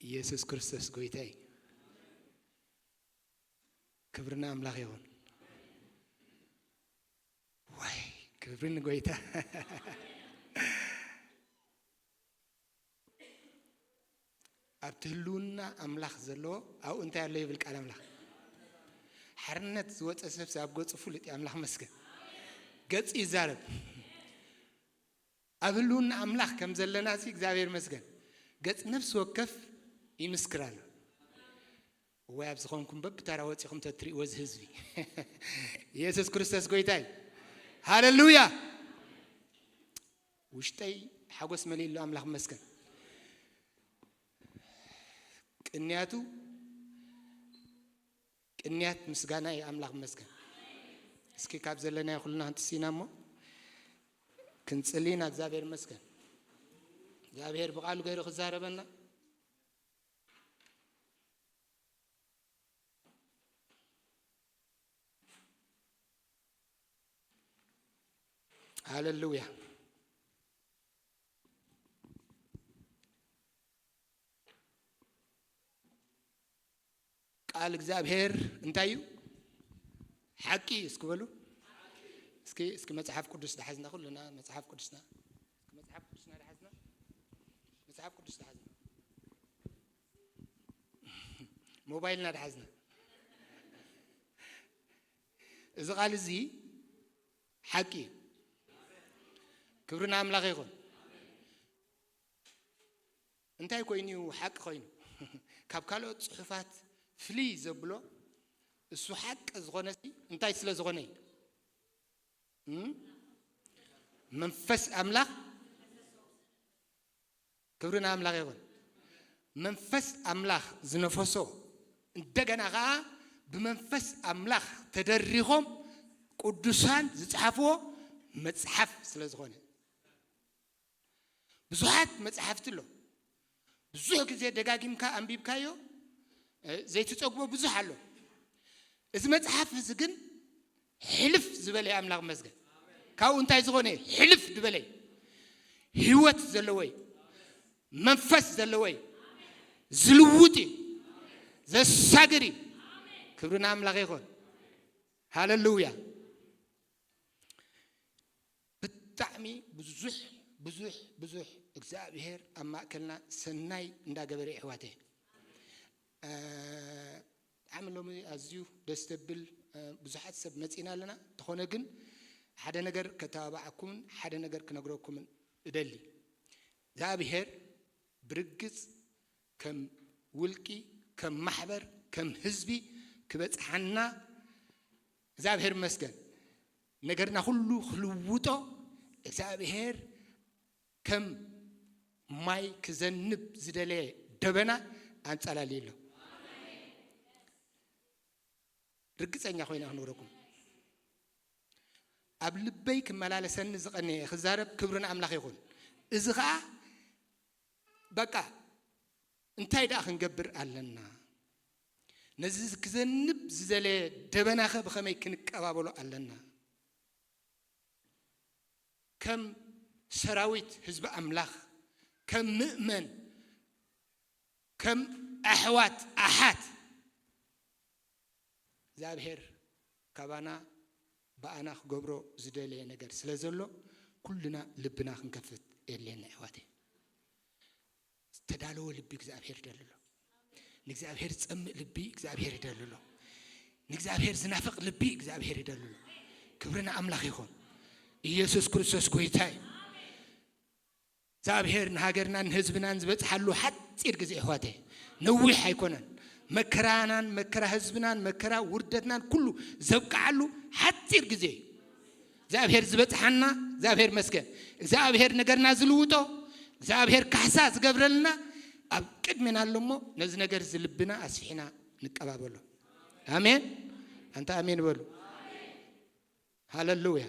ኢየሱስ ክርስቶስ ጎይታ እዩ። ክብሪ ንኣምላኽ ይኹን። ዋይ፣ ክብሪ ንጎይታ። ኣብቲ ህልውና ኣምላኽ ዘለዎ ኣብኡ እንታይ ኣሎ ይብል ቃል ኣምላኽ? ሓርነት ዝወፀ ሰብሲ ኣብ ገፁ ፍሉጥ እዩ። ኣምላኽ መስገን። ገፁ ይዛረብ። ኣብ ህልውና ኣምላኽ ከም ዘለና ሲ እግዚኣብሔር መስገን። ገጽ ነፍሲ ወከፍ ይምስክር ኣሎ። እዋይ፣ ኣብ ዝኾንኩም በብተራ ወጺኹም ተትርእይዎ እዚ ህዝቢ። ኢየሱስ ክርስቶስ ጎይታ እዩ። ሃሌሉያ። ውሽጠይ ሓጎስ መሊእሉ ኣምላኽ መስገን። ቅንያቱ ቅንያት ምስጋና እዩ። ኣምላኽ መስገን። እስኪ ካብ ዘለናዮ ኩልና ክንትስኢና እሞ ክንጽሊ ኢና። እግዚኣብሔር መስገን። እግዚኣብሔር ብቓሉ ገይሩ ክዛረበና። ሃሌሉያ። ቃል እግዚኣብሔር እንታይ እዩ? ሓቂ እዩ። እስኪ በሉ። እስኪ፣ እስኪ መጽሓፍ ቅዱስ ደሓዝና ኩልና፣ መጽሓፍ ቅዱስና፣ እስኪ መጽሓፍ ቅዱስና ደሓዝና፣ መጽሓፍ ቅዱስ ደሓዝና፣ ሞባይልና ደሓዝና። እዚ ቃል እዚ ሓቂ እዩ። ክብሪ ንኣምላኽ ይኹን። እንታይ ኮይኑ እዩ ሓቂ ኮይኑ? ካብ ካልኦት ጽሑፋት ፍልይ ዘብሎ እሱ ሓቂ ዝኾነ ሲ እንታይ ስለ ዝኾነ እዩ? እም? መንፈስ ኣምላኽ፣ ክብሪ ንኣምላኽ ይኹን። መንፈስ ኣምላኽ ዝነፈሶ፣ እንደገና ኸዓ ብመንፈስ ኣምላኽ ተደሪኾም ቅዱሳን ዝጸሓፍዎ መጽሓፍ ስለ ዝኾነ። ብዙሓት መጽሓፍቲ ኣሎ። ብዙሕ ግዜ ደጋጊምካ ኣንቢብካዮ፣ እ፣ ዘይትጸግቦ ብዙሕ ኣሎ። እዚ መጽሓፍ እዚ ግን ሕልፍ ዝበለ እዩ። ኣምላኽ መስገን። ካብኡ እንታይ ዝኾነ? ሕልፍ ዝበለ እዩ። ህይወት ዘለዎ እዩ። መንፈስ ዘለዎ እዩ። ዝልውጥ እዩ። ዘሳግር እዩ። ክብሪ ንኣምላኽ ይኹን። ሃሌሉያ። ብጣዕሚ ብዙሕ፣ ብዙሕ፣ ብዙሕ እግዚኣብሔር ኣብ ማእከልና ሰናይ እንዳገበረ፣ የሕዋተይ። እ፣ ብጣዕሚ ሎሚ ኣዝዩ ደስ ዘብል፣ እ፣ ብዙሓት ሰብ መጺና ኣለና። እንተኾነ ግን ሓደ ነገር ከተባብዓኩምን ሓደ ነገር ክነግረኩምን እደሊ። እግዚኣብሔር ብርግጽ ከም ውልቂ፣ ከም ማሕበር፣ ከም ህዝቢ ክበጽሓና እግዚኣብሔር ይመስገን። ነገርና ኩሉ ክልውጦ እግዚኣብሔር ከም ማይ ክዘንብ ዝደለየ ደበና ኣንጸላልዩ ኣሎ። ርግጸኛ ኮይነ ክነግረኩም። ኣብ ልበይ ክመላለሰኒ ዝቐነየ ክዛረብ ክብሪ ንኣምላኽ ይኹን። እዚ ኸኣ በቃ እንታይ ደኣ ክንገብር ኣለና? ነዚ ክዘንብ ዝደለየ ደበናኸ ብኸመይ ክንቀባበሎ ኣለና? ከም ሰራዊት ህዝቢ ኣምላኽ፣ ከም ምእመን፣ ከም ኣሕዋት ኣሓት እግዚኣብሔር ካባና ብኣና ክገብሮ ዝደለየ ነገር ስለ ዘሎ ኩልና ልብና ክንከፍት የድልየና ኣሕዋተይ። ዝተዳለወ ልቢ እግዚኣብሔር ይደሊ ኣሎ። ንእግዚኣብሔር ዝጸምእ ልቢ እግዚኣብሔር ይደሊ ኣሎ። ንእግዚኣብሔር ዝናፍቕ ልቢ እግዚኣብሔር ይደሊ ኣሎ። ክብሪ ንኣምላኽ ይኹን። ኢየሱስ ክርስቶስ ጎይታ እዩ። እግዚኣብሔር ንሃገርናን ንህዝብናን ዝበጽሓሉ ሓጺር ግዜ፣ ኣሕዋተይ፣ ነዊሕ ኣይኮነን። መከራናን መከራ ህዝብናን መከራ ውርደትናን ኩሉ ዘብቅዓሉ ሓጺር ግዜ እዩ። እግዚኣብሔር ዝበጽሓና፣ እግዚኣብሔር መስገን። እግዚኣብሔር ነገርና ዝልውጦ፣ እግዚኣብሔር ካሕሳ ዝገብረልና ኣብ ቅድሜና ኣሎ እሞ ነዚ ነገር እዚ ልብና ኣስፊሕና ንቀባበሎ። ኣሜን። ኣንታ ኣሜን በሉ። ሃሌሉያ።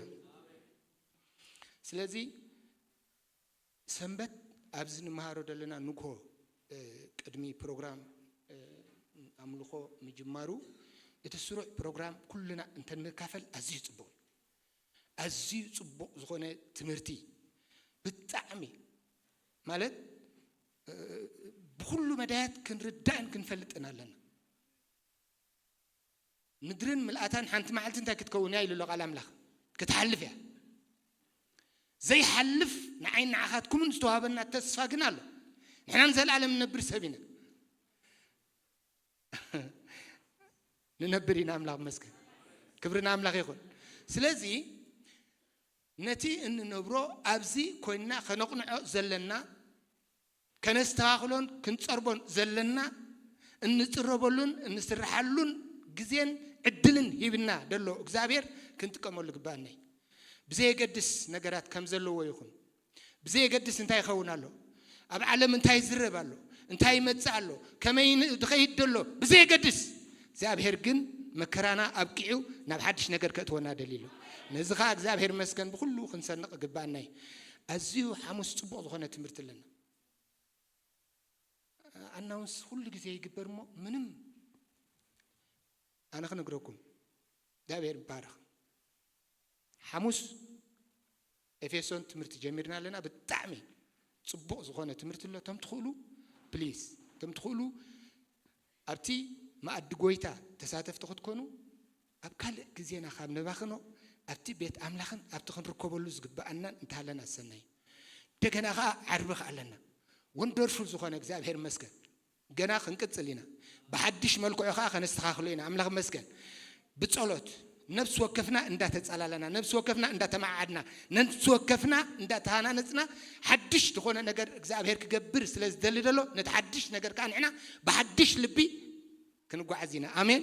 ስለዚ ሰንበት ኣብዚ ንመሃሮ ዘለና ንግሆ፣ እ፣ ቅድሚ ፕሮግራም፣ እ፣ ኣምልኾ ምጅማሩ እቲ ስሩዕ ፕሮግራም ኩልና እንተንካፈል ኣዝዩ ጽቡቕ እዩ። ኣዝዩ ጽቡቕ ዝኾነ ትምህርቲ ብጣዕሚ ማለት፣ እ፣ ኩሉ መዳያት ክንርዳእን ክንፈልጥን ኣለና። ምድርን ምልኣታን ሓንቲ መዓልቲ እንታይ ክትከውን እያ ኢሉ ኣሎ ቃል ኣምላኽ? ክትሓልፍ እያ። ዘይሓልፍ ንዓይን ንዓኻትኩምን ዝተዋህበና ተስፋ ግን ኣሎ። ንሕና ንዘለኣለም ንነብር ሰብ ኢና። ንነብር ኢና። ኣምላኽ መስገን። ክብሪ ንኣምላኽ ይኹን። ስለዚ ነቲ እንነብሮ ኣብዚ ኮይንና ከነቕንዖ ዘለና፣ ከነስተኻኽሎን ክንጸርቦን ዘለና፣ እንጽረበሉን እንስርሓሉን ግዜን ዕድልን ሂብና ደሎ እግዚኣብሔር ክንጥቀመሉ ግባኣና እዩ። ብዘየገድስ ነገራት ከም ዘለዎ ይኹን፣ ብዘየገድስ እንታይ ይኸውን ኣሎ፣ ኣብ ዓለም እንታይ ይዝረብ ኣሎ፣ እንታይ ይመጽእ ኣሎ፣ ከመይ ን-፣ ዝኸይድ ደሎ ብዘየገድስ፣ እግዚኣብሔር ግን መከራና ኣብቂዑ ናብ ሓድሽ ነገር ከእትወና ደሊሉ። ነዚ ኸኣ እግዚኣብሔር መስገን ብኹሉ ክንሰንቕ ግባኣና እዩ። ኣዝዩ ሓሙስ ጽቡቕ ዝኾነ ትምህርቲ ኣለና። ኣናውንስ ኩሉ ግዜ ይግበር እሞ ምንም ኣነ ክነግረኩም። እግዚኣብሔር ይባረኽ። ሓሙስ ኤፌሶን ትምህርቲ ጀሚርና ኣለና። ብጣዕሚ ጽቡቕ ዝኾነ ትምህርቲ ኣሎ። እቶም ትኽእሉ ፕሊዝ፣ እቶም ትኽእሉ ኣብቲ መኣዲ ጎይታ ተሳተፍቲ ክትኮኑ፣ ኣብ ካልእ ግዜና ካብ ነባኽኖ ኣብቲ ቤት ኣምላኽን ኣብቲ ክንርከበሉ ዝግብኣናን እንተሃለና ሰናይ። እንደገና ኸዓ ዓርቢ ኸዓ ኣለና። ወንደርፉል ዝኾነ እግዚኣብሔር መስገን። ገና ክንቅጽል ኢና። ብሓድሽ መልክዑ ኸዓ ከነስተኻኽሎ ኢና። ኣምላኽ መስገን። ብጸሎት ነፍሲ ወከፍና እንዳተጸላለና፣ ነፍሲ ወከፍና እንዳተመዓዓድና፣ ነፍሲ ወከፍና እንዳተሃናነጽና፣ ሓድሽ ዝኾነ ነገር እግዚኣብሔር ክገብር ስለ ዝደሊ ደሎ፣ ነቲ ሓድሽ ነገር ከኣ ንሕና ብሓድሽ ልቢ ክንጓዓዝ ኢና። ኣሜን።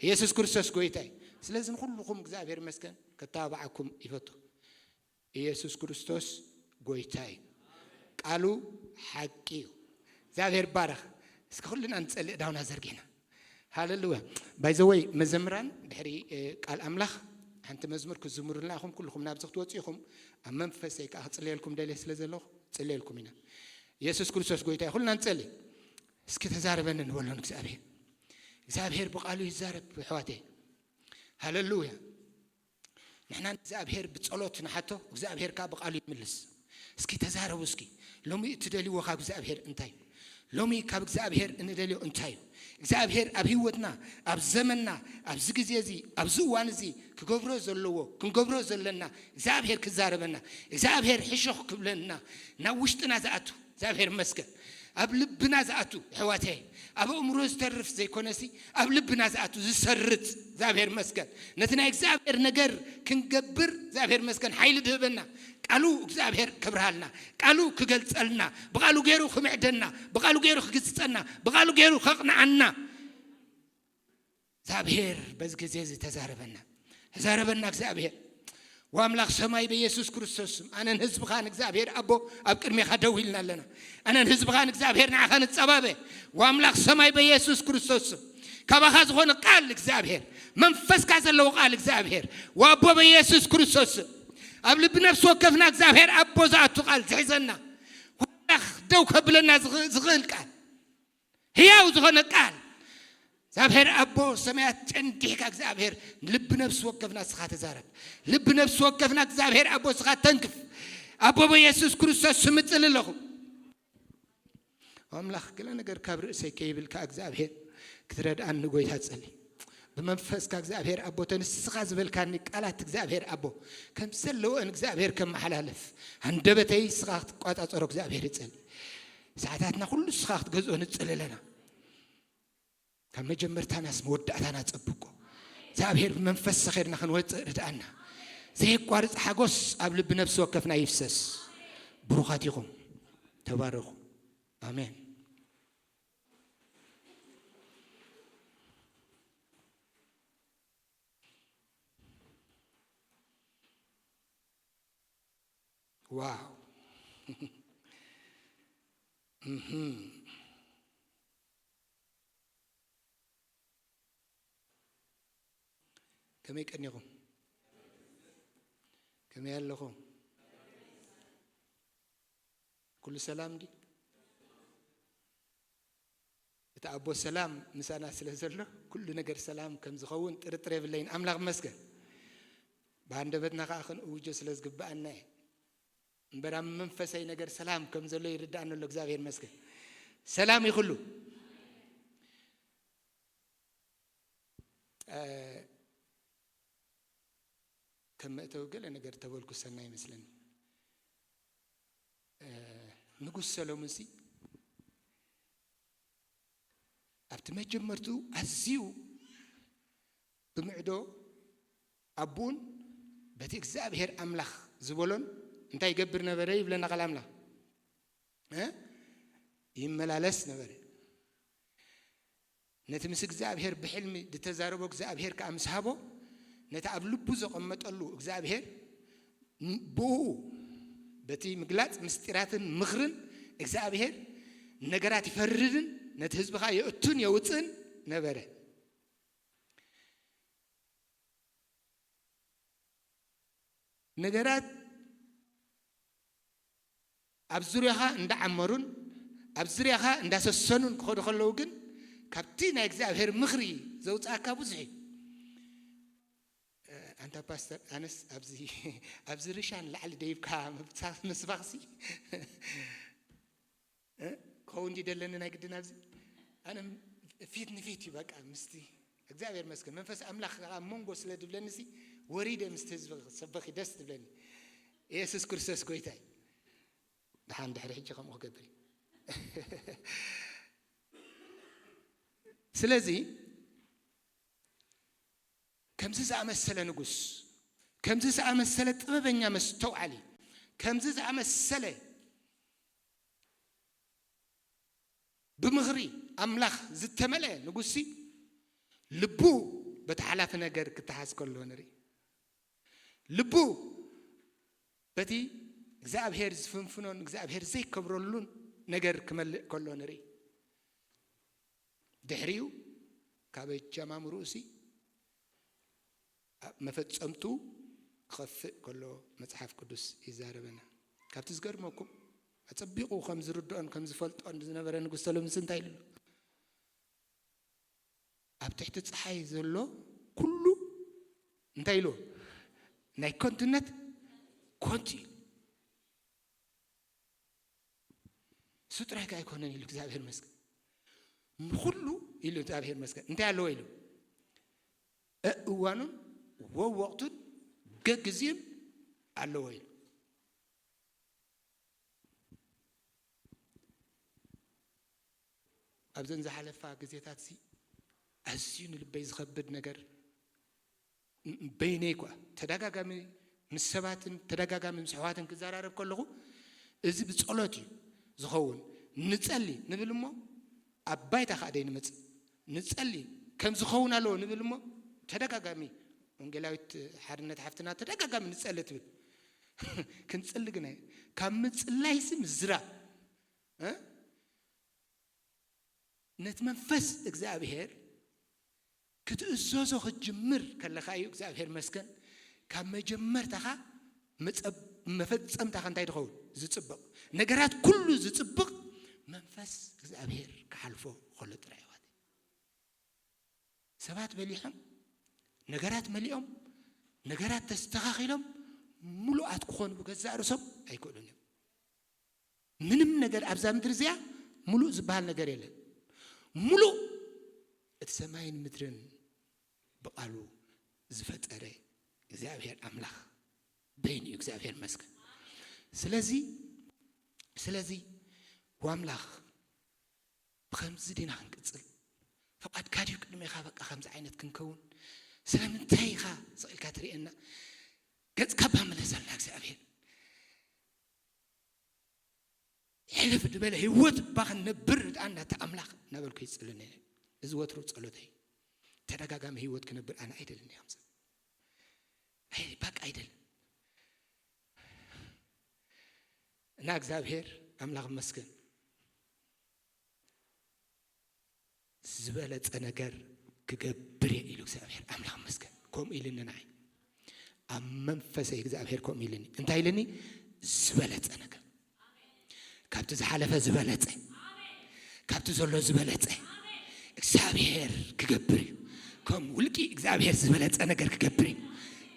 ኢየሱስ ክርስቶስ ጎይታ እዩ። ስለዚ ንኹልኹም እግዚኣብሔር መስገን ከተባብዓኩም ይፈቱ። ኢየሱስ ክርስቶስ ጎይታ እዩ። ቃሉ ሓቂ እዩ። እግዚኣብሔር ባረኽ። እስኪ ኩልና ንጸልእ ዳውና ዘርጊሕና። ሃሌሉያ። ባይ ዘ ወይ መዘምራን ድሕሪ፣ እ፣ ቃል ኣምላኽ ሓንቲ መዝሙር ክዝምሩልና ኢኹም። ኩልኹም ናብዚ ክትወጽኡ ኢኹም። ኣብ መንፈሰይ ከኣ ክጽልየልኩም ደልየ ስለ ዘለኹ ጽልየልኩም ኢና። ኢየሱስ ክርስቶስ ጎይታ እዩ። ኩልና ንጸልእ። እስኪ ተዛረበኒ ንበሎ ንእግዚኣብሔር። እግዚኣብሔር ብቃሉ ይዛረብ ኣሕዋተይ። ሃሌሉያ። ንሕና ንእግዚኣብሔር ብጸሎት ንሓቶ፣ እግዚኣብሔር ከኣ ብቃሉ ይምልስ። እስኪ ተዛረቡ እስኪ። ሎሚ እትደልይዎ ካብ እግዚኣብሔር እንታይ እዩ? ሎሚ ካብ እግዚኣብሔር እንደልዮ እንታይ እዩ? እግዚኣብሔር ኣብ ህይወትና፣ ኣብ ዘመንና፣ ኣብዚ ግዜ እዚ፣ ኣብዚ እዋን እዚ ክገብሮ ዘለዎ፣ ክንገብሮ ዘለና፣ እግዚኣብሔር ክዛረበና፣ እግዚኣብሔር ሕሹኽ ክብለና፣ ናብ ውሽጥና ዝኣቱ፣ እግዚኣብሔር ይመስገን። ኣብ ልብና ዝኣቱ፣ ኣሕዋተይ፣ ኣብ ኣእምሮ ዝተርፍ ዘይኮነሲ፣ ኣብ ልብና ዝኣቱ፣ ዝሰርጽ፣ እግዚኣብሔር ይመስገን። ነቲ ናይ እግዚኣብሔር ነገር ክንገብር፣ እግዚኣብሔር ይመስገን፣ ሓይሊ ድህበና። ቃሉ እግዚኣብሔር ከብርሃልና፣ ቃሉ ክገልጸልና፣ ብቃሉ ገይሩ ክምዕደና፣ ብቃሉ ገይሩ ክግስጸና፣ ብቃሉ ገይሩ ከቕንዓና። እግዚኣብሔር በዚ ግዜ እዚ ተዛረበና። ተዛረበና እግዚኣብሔር። ወኣምላኽ ሰማይ በኢየሱስ ክርስቶስ ስም፣ ኣነን ህዝብኻን እግዚኣብሔር ኣቦ ኣብ ቅድሜኻ ደው ኢልና ኣለና። ኣነን ህዝብኻን እግዚኣብሔር ንዓኻ ንጸባበ። ወኣምላኽ ሰማይ በኢየሱስ ክርስቶስ ስም፣ ካባኻ ዝኾነ ቃል እግዚኣብሔር፣ መንፈስካ ዘለዎ ቃል እግዚኣብሔር፣ ወኣቦ በኢየሱስ ክርስቶስ ስም፣ ኣብ ልቢ ነፍሲ ወከፍና እግዚኣብሔር ኣቦ ዝኣቱ ቃል ዝሕዘና፣ ወኣምላኽ ደው ከብለና ዝኽ-፣ ዝኽእል ቃል፣ ህያው ዝኾነ ቃል እግዚኣብሔር ኣቦ ሰማያት ጨንዲሕካ እግዚኣብሔር ልቢ ነፍሲ ወከፍና እስኻ ተዛረብ። ልቢ ነፍሲ ወከፍና እግዚኣብሔር ኣቦ እስኻ ተንክፍ። ኣቦ በኢየሱስ ክርስቶስ ስም እጽሊ ኣለኹ። ኣምላኽ ገለ ነገር ካብ ርእሰይ ከይብልካ እግዚኣብሔር ክትረድኣኒ ጎይታ ጸሊ። ብመንፈስካ እግዚኣብሔር ኣቦ ተንስኻ ዝበልካኒ ቃላት እግዚኣብሔር ኣቦ ከም ዘለዎን እግዚኣብሔር ከመሓላልፍ፣ ሃንደበተይ እስኻ ክትቋጻጸሮ እግዚኣብሔር እጸሊ። ሰዓታትና ኩሉ እስኻ ክትገዝኦ ንጽሊ ኣለና። ካብ መጀመርታናስ መወዳእታና ጸብቆ። እግዚኣብሔር ብመንፈስ ሰኼድና ክንወጽእ ርድኣና። ዘየቋርጽ ሓጎስ ኣብ ልቢ ነፍሲ ወከፍና ይፍሰስ። ብሩኻት ኢኹም። ተባረኹ። ኣሜን። ዋው። እህም። ከመይ ቀኒኹም? ከመይ ኣለኹም? ኩሉ ሰላም ድዩ? እቲ ኣቦ ሰላም ምሳና ስለ ዘሎ፣ ኩሉ ነገር ሰላም ከም ዝኸውን ጥርጥር የብለይን። ኣምላኽ ይመስገን። ብሃንደበትና ከኣ ክንእውጆ ስለ ዝግብኣና እየ። እምበር ኣብ መንፈሰይ ነገር ሰላም ከም ዘሎ ይርድኣኒ ኣሎ። እግዚኣብሔር ይመስገን። ሰላም ይኹሉ። እ፣ ከም መእተዊ ገለ ነገር ተበልኩ ሰናይ ይመስለኒ። እ፣ ንጉስ ሰሎሞንሲ ኣብቲ መጀመርቱ ኣዝዩ ብምዕዶ ኣቦኡን በቲ እግዚኣብሔር ኣምላኽ ዝበሎን እንታይ ይገብር ነበረ ይብለና ቃል ኣምላኽ? እ? ይመላለስ ነበረ። ነቲ ምስ እግዚኣብሔር ብሕልሚ ዝተዛረቦ እግዚኣብሔር ከኣ ምስ ሃቦ፣ ነቲ ኣብ ልቡ ዘቐመጠሉ እግዚኣብሔር ን-፣ ብኡ በቲ ምግላጽ ምስጢራትን ምኽርን እግዚኣብሔር ነገራት ይፈርድን ነቲ ህዝቢ ኸኣ የእቱን የውጽእን ነበረ። ነገራት ኣብ ዙርያኻ እንዳዓመሩን ኣብ ዙርያኻ እንዳሰሰኑን ክኸዱ ከለዉ ግን፣ ካብቲ ናይ እግዚኣብሔር ምኽሪ ዘውጽኣካ ብዙሕ እዩ። እ፣ ኣንታ ፓስተር፣ ኣነስ ኣብዚ፣ ኣብዚ ርሻ ንላዕሊ ደይብካ ምብጻ-፣ ምስባኽሲ፣ እ፣ ክኸውን ድዩ ደለኒ ናይ ግድን ኣብዚ? ኣነ ም-፣ ፊት ንፊት እዩ በቃ ምስቲ እግዚኣብሔር መስገን። መንፈስ ኣምላኽ ኣብ መንጎ ስለ ድብለኒ ሲ፣ ወሪደ ምስቲ ህዝቢ ክሰበኽ እዩ ደስ ድብለኒ። ኢየሱስ ክርስቶስ ጎይታ እዩ። ደሓን ድሕሪ ሕጂ ከምኡ ክገብር እዩ። ስለዚ ከምዚ ዝኣመሰለ ንጉስ፣ ከምዚ ዝኣመሰለ ጥበበኛ መስተውዓሊ፣ ከምዚ ዝኣመሰለ ብምኽሪ ኣምላኽ ዝተመልአ ንጉስሲ፣ ልቡ በቲ ሓላፊ ነገር ክተሓዝ ከሎ ንርኢ። ልቡ በቲ እግዚኣብሔር ዝፍንፍኖን እግዚኣብሔር ዘይከብረሉን ነገር ክመልእ ከሎ ንርኢ። ድሕሪኡ ካብ ኣጀማምርኡሲ ኣብ መፈጸምቱ ክኸፍእ ከሎ መጽሓፍ ቅዱስ ይዛረበና። ካብቲ ዝገርመኩም፣ ኣጸቢቑ ከም ዝርድኦን ከም ዝፈልጦን ዝነበረ ንጉስ ሰሎምስ እንታይ ኢሉ ኣሎ? ኣብ ትሕቲ ጸሓይ ዘሎ ኩሉ እንታይ ኢሉ? ናይ ከንቱነት ከንቱ እዩ። እሱ ጥራይ ከ ኣይኮነን ኢሉ እግዚኣብሔር መስገን። ንኹሉ ኢሉ እግዚኣብሔር መስገን። እንታይ ኣለዎ ኢሉ? እእዋኑን ወወቕቱን ገግዚኡን ኣለዎ ኢሉ። ኣብዘን ዝሓለፋ ግዜታት ሲ ኣዝዩ ንልበይ ዝኸብድ ነገር፣ ም-፣ በይነይ እኳ ተደጋጋሚ ምስ ሰባትን ተደጋጋሚ ምስ ኣሕዋትን ክዘራረብ ከለኹ፣ እዚ ብጸሎት እዩ ዝኸውን። ንጸሊ ንብል እሞ ኣብ ባይታ ከኣ ደይንመጽእ። ንጸሊ ከም ዝኸውን ኣለዎ ንብል እሞ ተደጋጋሚ ወንጌላዊት ሓርነት ሓፍትና ተደጋጋሚ ንጸሊ ትብል። ክንጽሊ ግን ኣይ-፣ ካብ ምጽላይሲ ምዝራብ፣ እ? ነቲ መንፈስ እግዚኣብሔር ክትእዘዞ ክትጅምር ከለኻ እዩ እግዚኣብሔር መስገን ካብ መጀመርታኻ መጸብ-፣ መፈጸምታኻ እንታይ ዝኸውን? ዝጽብቕ። ነገራት ኩሉ ዝጽብቕ መንፈስ እግዚኣብሔር ክሓልፎ ከሎ ጥራይ እዩ። ሰባት በሊሖም፣ ነገራት መሊኦም፣ ነገራት ተስተኻኺሎም፣ ምሉኣት ክኾኑ ብገዛእ ርእሶም ኣይክእሉን እዮም። ምንም ነገር ኣብዛ ምድሪ እዚኣ ምሉእ ዝበሃል ነገር የለን። ምሉእ እቲ ሰማይን ምድርን ብቓሉ ዝፈጠረ እግዚኣብሔር ኣምላኽ በይኑ እዩ። እግዚኣብሔር ይመስገን። ስለዚ፣ ስለዚ፣ ወኣምላኽ ብኸምዚ ዲና ክንቅጽል? ፍቓድካ ድዩ ቅድሜኻ በቃ ከምዚ ዓይነት ክንከውን? ስለምንታይ ኢኻ ስቕ ኢልካ ትርእየና? ገጽካ እባ ምለሰልና እግዚኣብሔር። ሕልፍ ዝበለ ህይወት እባ ክንነብር ርድኣና እታ ኣምላኽ እናበልኩ ይጽሊ ነይረ። እዚ ወትሩ ጸሎተይ። ተደጋጋሚ ህይወት ክነብር ኣነ ኣይደልን እየ ከምዚ። ኣይ፣ በቃ ኣይደልን። እና እግዚኣብሔር ኣምላኽ ይመስገን። ዝበለጸ ነገር ክገብር እየ ኢሉ እግዚኣብሔር ኣምላኽ ይመስገን። ከምኡ ኢልኒ ንዓይ። ኣብ መንፈሰይ እግዚኣብሔር ከምኡ ኢልኒ። እንታይ ኢልኒ? ዝበለጸ ነገር። ካብቲ ዝሓለፈ ዝበለጸ። ካብቲ ዘሎ ዝበለጸ። እግዚኣብሔር ክገብር እዩ። ከም ውልቂ እግዚኣብሔር ዝበለጸ ነገር ክገብር እዩ።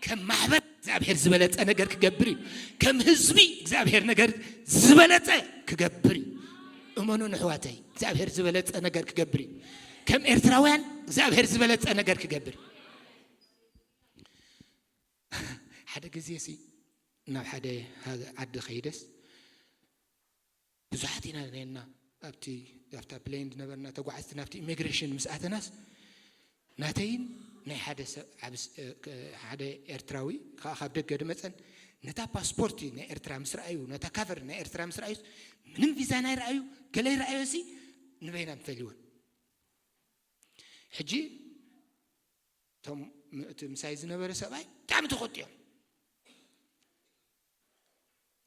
ከም ማሕበር እግዚኣብሔር ዝበለጸ ነገር ክገብር እዩ። ከም ህዝቢ እግዚኣብሔር ነገር ዝበለጸ ክገብር እዩ። እመኑን ኣሕዋተይ፣ እግዚኣብሔር ዝበለጸ ነገር ክገብር እዩ። ከም ኤርትራውያን እግዚኣብሔር ዝበለጸ ነገር ክገብር እዩ። ሓደ ግዜ ሲ ናብ ሓደ ሃገ-፣ ዓዲ ከይደስ ብዙሓት ኢና ነና ኣብቲ ኣብታ ፕሌን ዝነበርና ተጓዓዝቲ ናብቲ ኢሚግሬሽን ምስ ኣተናስ ናተይን ናይ ሓደ ሰብ ዓብ-፣ እ፣ ክ-፣ ሓደ ኤርትራዊ ከዓ ካብ ደገ ድመጸን ነታ ፓስፖርቲ ናይ ኤርትራ ምስ ረኣዩ፣ ነታ ካቨር ናይ ኤርትራ ምስ ረኣዩ፣ ምንም ቪዛ ናይ ረኣዩ፣ ገለ ይረኣዮ ሲ ንበይና ንፈልይወን። ሕጂ እቶም ም-፣ እቲ ምሳይ ዝነበረ ሰብኣይ ብጣዕሚ ተቆጢኦም።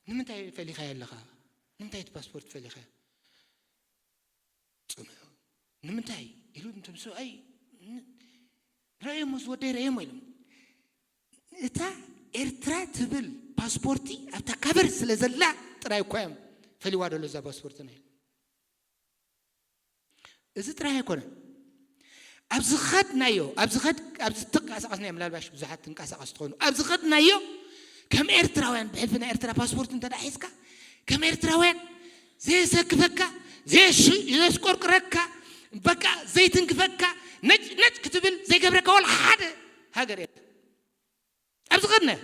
"ንምንታይ ፈሊኻዮ ኣለኻ? ንምንታይ እቲ ፓስፖርት ፈሊኻዮ?" ጽምዑ። "ንምንታይ?" ኢሉ፣ እንቶም ሰብኣይ፣ ን-፣ "ረእየሞ፣ እዚ ወደይ ረእየሞ" ኢሎም። እታ ኤርትራ ትብል ፓስፖርቲ ኣብታ ካቨር ስለ ዘላ ጥራይ እኳ እዮም ፈልይዋ ደሎ እዛ ፓስፖርትና ኢሎም። እዚ ጥራይ ኣይኮነን። ኣብ ዝኸድናዮ፣ ኣብ ዝኸድ-፣ ኣብ ዝተንቀሳቐስናዮ፣ ምናልባሽ ብዙሓት ትንቀሳቐሱ ትኾኑ፣ ኣብ ዝኸድናዮ ከም ኤርትራውያን፣ ብሕልፊ ናይ ኤርትራ ፓስፖርት እንተ ደኣ ሒዝካ፣ ከም ኤርትራውያን ዘየሰክፈካ፣ ዘየሽ-፣ ዘየስቆርቁረካ፣ በቃ ዘይትንክፈካ፣ ነጭ ነጭ ክትብል ዘይገብረካ ዋላ ሓደ ሃገር የለን። ኣብ ዝኸድናዮ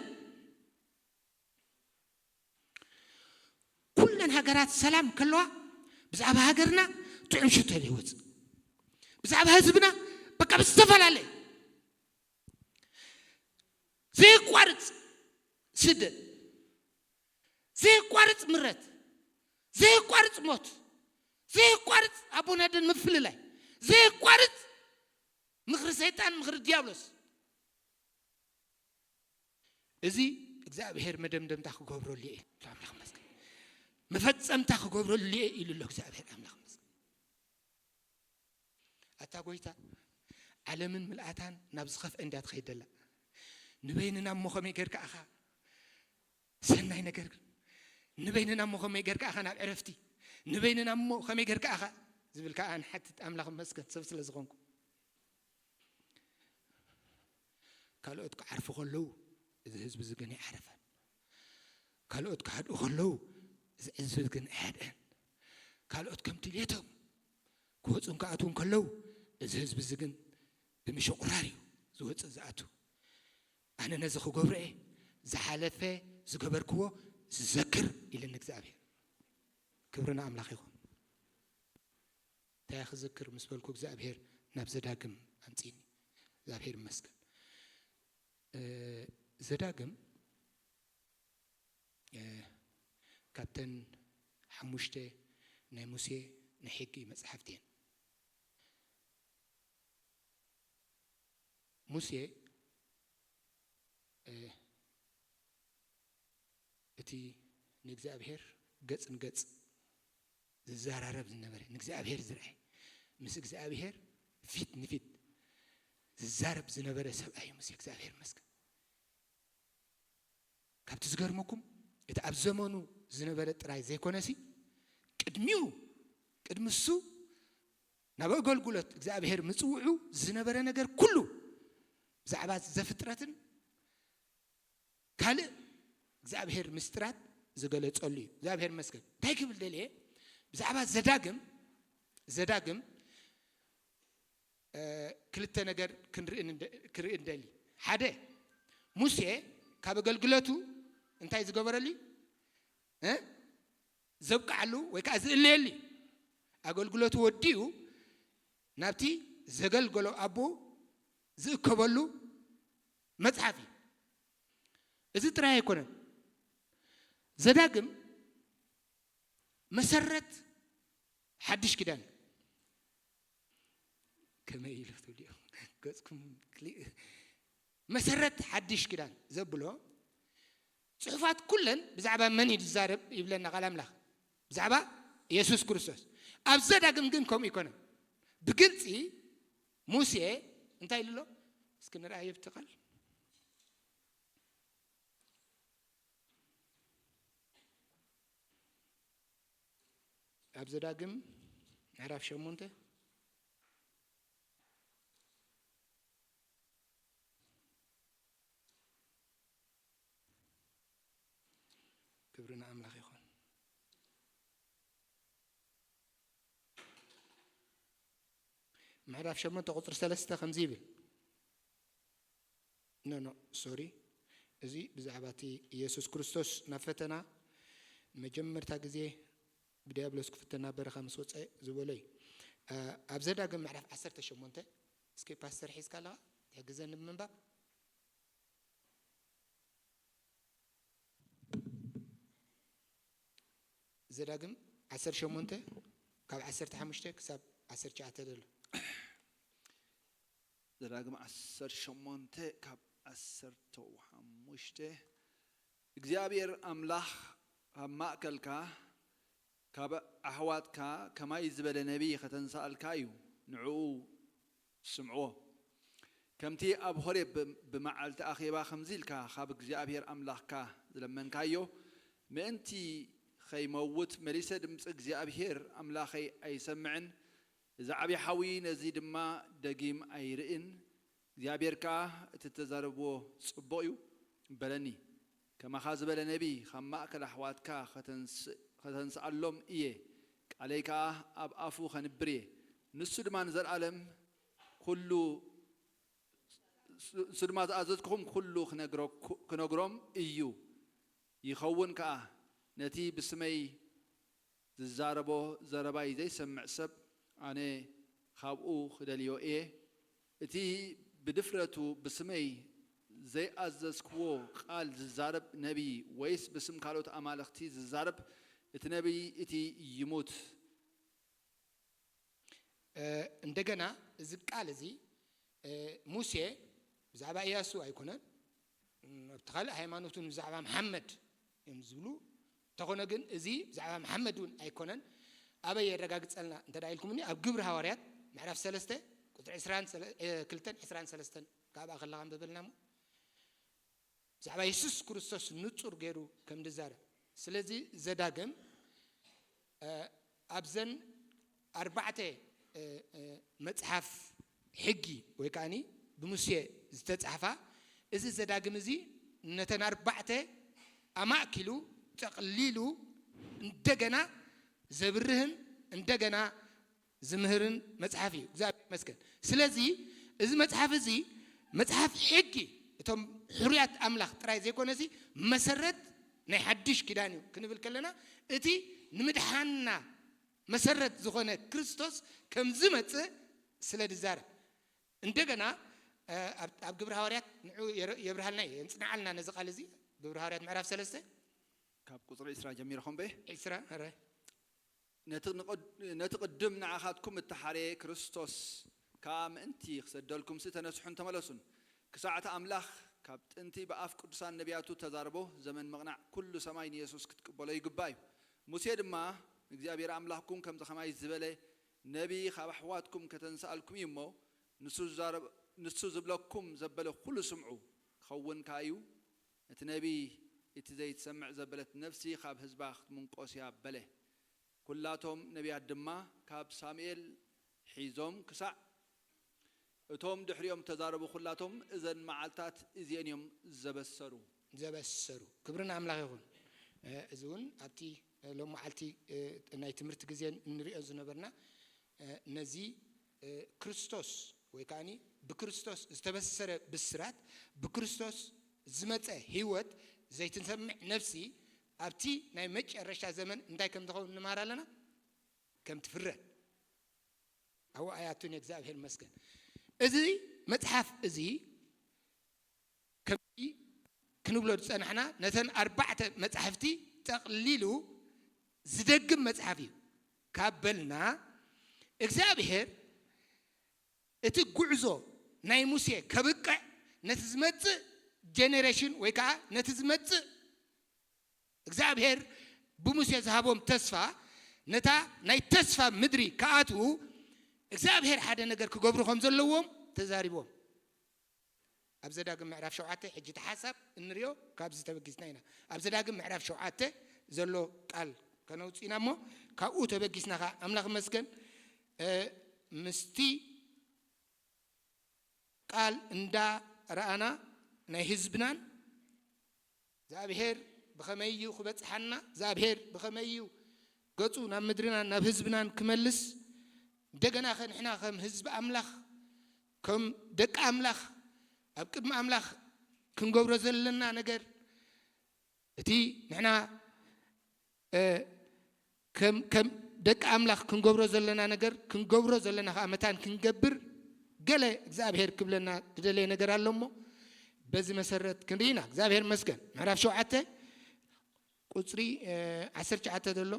ኩለን ሃገራት ሰላም ከለዋ ብዛዕባ ሃገርና ጥዑም ሽቶ ዘይወፅእ፣ ብዛዕባ ህዝብና በቃ ብዝተፈላለየ ዘየቋርፅ ስደት፣ ዘየቋርፅ ምረት፣ ዘየቋርፅ ሞት፣ ዘየቋርፅ ኣቦን ኣደን ምፍልላይ፣ ዘየቋርፅ ምኽሪ ሰይጣን፣ ምኽሪ ዲያብሎስ። እዚ እግዚኣብሔር መደምደምታ ክገብረሉ እየ ኢሉ ኣምላኽ መስገን። መፈጸምታ ክገብረሉ እየ ኢሉ ኣሎ እግዚኣብሔር ኣምላኽ መስገን። ኣታ ጎይታ፣ ዓለምን ምልኣታን ናብ ዝኸፍአ እንድያ ትኸይድ ዘላ። ንበይንና እሞ ከመይ ጌርካ ኢኻ ሰናይ ነገር? ንበይንና እሞ ከመይ ጌርካ ኢኻ ናብ ዕረፍቲ? ንበይንና እሞ ከመይ ጌርካ ኢኻ ዝብል ከኣ ንሓትት ኣምላኽ መስገን ሰብ ስለ ዝኾንኩ። ካልኦት ክዓርፉ ከለዉ፣ እዚ ህዝቢ እዚ ግን ኣይዓረፈን። ካልኦት ክሃድኡ ከለዉ፣ እዚ ህዝቢ ግን ኣይሃድአን። ካልኦት ከም ድልየቶም ክወፁን ክኣትዉን ከለዉ፣ እዚ ህዝቢ እዚ ግን ብምሽቑራር እዩ ዝወፅእ ዝኣቱ። ኣነ ነዚ ክገብሮ እየ፣ ዝሓለፈ ዝገበርክዎ ዝዘክር ኢልኒ እግዚኣብሔር። ክብሪ ንኣምላኽ ይኹን። እንታይ ክዝክር ምስ በልኩ እግዚኣብሔር ናብ ዘዳግም ኣምፅኒ። እግዚኣብሔር ይመስገን። እ፣ ዘዳግም፣ እ፣ ካብተን ሓሙሽተ ናይ ሙሴ ናይ ሕጊ መፅሓፍቲ እየን። ሙሴ፣ እ፣ እቲ ንእግዚኣብሔር ገጽ ንገጽ ዝዘራረብ ዝነበረ፣ ንእግዚኣብሔር ዝርአ፣ ምስ እግዚኣብሔር ፊት ንፊት ዝዛረብ ዝነበረ ሰብኣይ እዩ ሙሴ። እግዚኣብሔር ይመስገን። ካብቲ ዝገርመኩም፣ እቲ ኣብ ዘመኑ ዝነበረ ጥራይ ዘይኮነሲ፣ ቅድሚኡ፣ ቅድሚ እሱ ናብ ኣገልግሎት እግዚኣብሔር ምጽውዑ ዝነበረ ነገር ኩሉ፣ ብዛዕባ ዘፍጥረትን ካልእ እግዚኣብሔር ምስጢራት ዝገለጸሉ እዩ። እግዚኣብሔር ይመስገን። እንታይ ክብል ደልየ? ብዛዕባ ዘዳግም፣ ዘዳግም፣ እ፣ ክልተ ነገር ክንርኢ ንደ-፣ ክርኢ ንደሊ። ሓደ፣ ሙሴ ካብ ኣገልግሎቱ እንታይ ዝገበረሉ? እ? ዘብቅዓሉ ወይ ከዓ ዝእለየሉ። ኣገልግሎቱ ወዲኡ ናብቲ ዘገልገሎ ኣቦ ዝእከበሉ መጽሓፍ እዩ። እዚ ጥራይ ኣይኮነን። ዘዳግም መሰረት ሓድሽ ኪዳን እዩ። ከመይ ኢሉ ትብልዮ? ገጽኩም ክሊ-፣ መሰረት ሓድሽ ኪዳን ዘብሎ ጽሑፋት ኩለን ብዛዕባ መን እዩ ዝዛረብ ይብለና ቃል ኣምላኽ? ብዛዕባ የሱስ ክርስቶስ። ኣብ ዘዳግም ግን ከምኡ ይኮነን። ብግልጺ ሙሴ እንታይ ኢሉ ኣሎ? እስኪ ንርኣዮ ብቲ ቃል። ኣብ ዘዳግም ምዕራፍ ሸሞንተ። ክብሪ ንኣምላኽ ይኹን። ምዕራፍ ሸሞንተ ቁፅሪ ሰለስተ ከምዚ ይብል። ኖ ኖ ሶሪ፣ እዚ ብዛዕባ እቲ ኢየሱስ ክርስቶስ ናብ ፈተና መጀመርታ ግዜ ብዲያብሎስ ክፍተን ናብ በረኻ ምስ ወፀ ዝበሎ እዩ። ኣብ ዘዳግም ምዕራፍ ዓሰርተ ሸሞንተ፣ እስኪ ፓስተር ሒዝካ ኣለኻ ትሕግዘኒ ብምንባብ። ዘዳግም ዓሰርተ ሸሞንተ ካብ ዓሰርተ ሓሙሽተ ክሳብ ዓሰርተ ትሽዓተ ዘሎ። ዘዳግም ዓሰርተ ሸሞንተ ካብ ዓሰርተ ሓሙሽተ። እግዚኣብሔር ኣምላኽ ካብ ማእከልካ ካብ ኣሕዋትካ ከማይ ዝበለ ነቢይ ከተንስኣልካ እዩ፣ ንዕኡ ስምዕዎ። ከምቲ ኣብ ሆሬብ ብ- ብመዓልቲ ኣኼባ ከምዚ ኢልካ ካብ እግዚኣብሔር ኣምላኽካ ዝለመንካዮ፣ ምእንቲ ኸይመውት መሊሰ ድምፂ እግዚኣብሔር ኣምላኸይ ኣይሰምዕን፣ እዚ ዓብዪ ሓዊ ነዚ ድማ ደጊም ኣይርእን። እግዚኣብሔር ከኣ እቲ እተዛረብዎ ጽቡቕ እዩ በለኒ። ከማኻ ዝበለ ነቢይ ካብ ማእከል ኣሕዋትካ ከተንስእ- ከተንስኣሎም እየ፣ ቃለይ ከኣ ኣብ ኣፉ ኸንብር እየ። ንሱ ድማ ንዘለኣለም ኩሉ ንሱ ድማ ዝኣዘዝኩኹም ኩሉ ክነግረኩ- ክነግሮም እዩ። ይኸውን ከኣ ነቲ ብስመይ ዝዛረቦ ዘረባይ ዘይሰምዕ ሰብ ኣነ ካብኡ ክደልዮ እየ። እቲ ብድፍረቱ ብስመይ ዘይኣዘዝክዎ ቃል ዝዛረብ ነቢይ ወይስ ብስም ካልኦት ኣማልኽቲ ዝዛረብ እቲ ነቢይ እቲ ይሙት። እንደገና እዚ ቃል እዚ ሙሴ ብዛዕባ ኢያሱ ኣይኮነን፣ ኣብቲ ካልእ ሃይማኖት እውን ብዛዕባ መሓመድ እዮም ዝብሉ። እንተኾነ ግን እዚ ብዛዕባ መሓመድ እውን ኣይኮነን። ኣበይ የረጋግጸልና እንተ ደኣ ኢልኩምኒ፣ ኣብ ግብሪ ሃዋርያት ምዕራፍ ሰለስተ ቁጽሪ ዕስራን ሰለ- እ፣ ክልተን ዕስራን ሰለስተን ካብኣ ከለኻ ኣንብበልና እሞ። ብዛዕባ የሱስ ክርስቶስ ንጹር ገይሩ ከም ዝዛረብ። ስለዚ ዘዳግም ኣብዘን ኣርባዕተ መፅሓፍ ሕጊ ወይ ከዓኒ ብሙሴ ዝተፃሕፋ፣ እዚ ዘዳግም እዚ ነተን ኣርባዕተ ኣማእኪሉ ጠቕሊሉ እንደገና ዘብርህን እንደገና ዝምህርን መፅሓፍ እዩ። እግዚኣብሔር ይመስገን። ስለዚ እዚ መፅሓፍ እዚ መፅሓፍ ሕጊ እቶም ሕሩያት ኣምላኽ ጥራይ ዘይኮነ፣ እዚ መሰረት ናይ ሓድሽ ኪዳን እዩ ክንብል ከለና፣ እቲ ንምድሓንና መሰረት ዝኾነ ክርስቶስ ከም ዝመፅእ ስለ ዝዛረብ፣ እንደገና ኣብ ግብሪ ሃዋርያት ንዑ የብርሃልና፣ የንፅንዓልና ነዚ ቃል እዚ። ግብሪ ሃዋርያት ምዕራፍ ሰለስተ ካብ ቁፅሪ ዕስራ ጀሚርኹም በ ዕስራ ረ ነቲ ቅድም ንዓኻትኩም እተሓረየ ክርስቶስ ከኣ ምእንቲ ክሰደልኩምሲ ተነስሑን ተመለሱን። ክሳዕ እቲ ኣምላኽ ካብ ጥንቲ ብኣፍ ቅዱሳን ነቢያቱ እተዛረቦ ዘመን ምቕናዕ ኩሉ ሰማይ ንየሱስ ክትቅበሎ ይግባእ እዩ። ሙሴ ድማ ንእግዚኣብሔር ኣምላኽኩም ከምዚ ኸማይ ዝበለ ነቢ ኻብ ኣሕዋትኩም ከተንስኣልኩም እዩ እሞ፣ ንሱ ዝዛረብ- ንሱ ዝብለኩም ዘበለ ኹሉ ስምዑ። ክኸውን ከኣ እዩ፣ እቲ ነቢ እቲ ዘይትሰምዕ ዘበለት ነፍሲ ኻብ ህዝባ ክትምንቆስ እያ በለ። ኩላቶም ነቢያት ድማ ካብ ሳሙኤል ሒዞም ክሳዕ እቶም ድሕሪኦም እተዛረቡ ኩላቶም እዘን መዓልታት እዚኤን እዮም ዘበሰሩ። ዘበሰሩ። ክብሪ ንኣምላኽ ይኹን። እዚ እውን ኣብቲ ሎም መዓልቲ ናይ ትምህርቲ ግዜ እንሪኦ ዝነበርና ነዚ ክርስቶስ ወይ ከዓኒ ብክርስቶስ ዝተበሰረ ብስራት፣ ብክርስቶስ ዝመፀ ህይወት ዘይትሰምዕ ነፍሲ ኣብቲ ናይ መጨረሻ ዘመን እንታይ ከም ዝኸውን ንመሃር ኣለና። ከም ትፍረ ኣብኡ ኣያቱን እግዚኣብሔር ይመስገን። እዚ መጽሓፍ እዚ ከምቲ ክንብሎ ዝጸናሕና ነተን ኣርባዕተ መጻሕፍቲ ጠቕሊሉ ዝደግም መጽሓፍ እዩ ካብ በልና እግዚኣብሔር እቲ ጉዕዞ ናይ ሙሴ ከብቅዕ ነቲ ዝመጽእ ጀኔሬሽን ወይ ከዓ ነቲ ዝመጽእ እግዚኣብሔር ብሙሴ ዝሃቦም ተስፋ ነታ ናይ ተስፋ ምድሪ ክኣትዉ እግዚኣብሔር ሓደ ነገር ክገብሩ ከም ዘለዎም ተዛሪቦም። ኣብ ዘዳግም ምዕራፍ ሸውዓተ ሕጂ እቲ ሓሳብ እንሪኦ ካብዚ ተበጊስና ኢና። ኣብ ዘዳግም ምዕራፍ ሸውዓተ ዘሎ ቃል ከነውፅእና እሞ ካብኡ ተበጊስና ከዓ ኣምላኽ መስገን ምስቲ ቃል እንዳ ረኣና ናይ ህዝብናን እግዚኣብሔር ብኸመይ እዩ ክበጽሓና፣ እግዚኣብሔር ብኸመይ እዩ ገጹ ናብ ምድርናን ናብ ህዝብናን ክመልስ እንደገና ከ ንሕና ከም ህዝቢ ኣምላኽ፣ ከም ደቂ ኣምላኽ፣ ኣብ ቅድሚ ኣምላኽ ክንገብሮ ዘለና ነገር፣ እቲ ንሕና፣ እ፣ ከም፣ ከም ደቂ ኣምላኽ ክንገብሮ ዘለና ነገር፣ ክንገብሮ ዘለና ከኣ መታን ክንገብር፣ ገለ እግዚኣብሔር ክብለና ዝደለየ ነገር ኣሎ እሞ፣ በዚ መሰረት ክንርኢ ኢና። እግዚኣብሔር ይመስገን። ምዕራፍ ሸውዓተ ቁጽሪ፣ እ፣ ዓሰርተ ትሽዓተ ዘሎ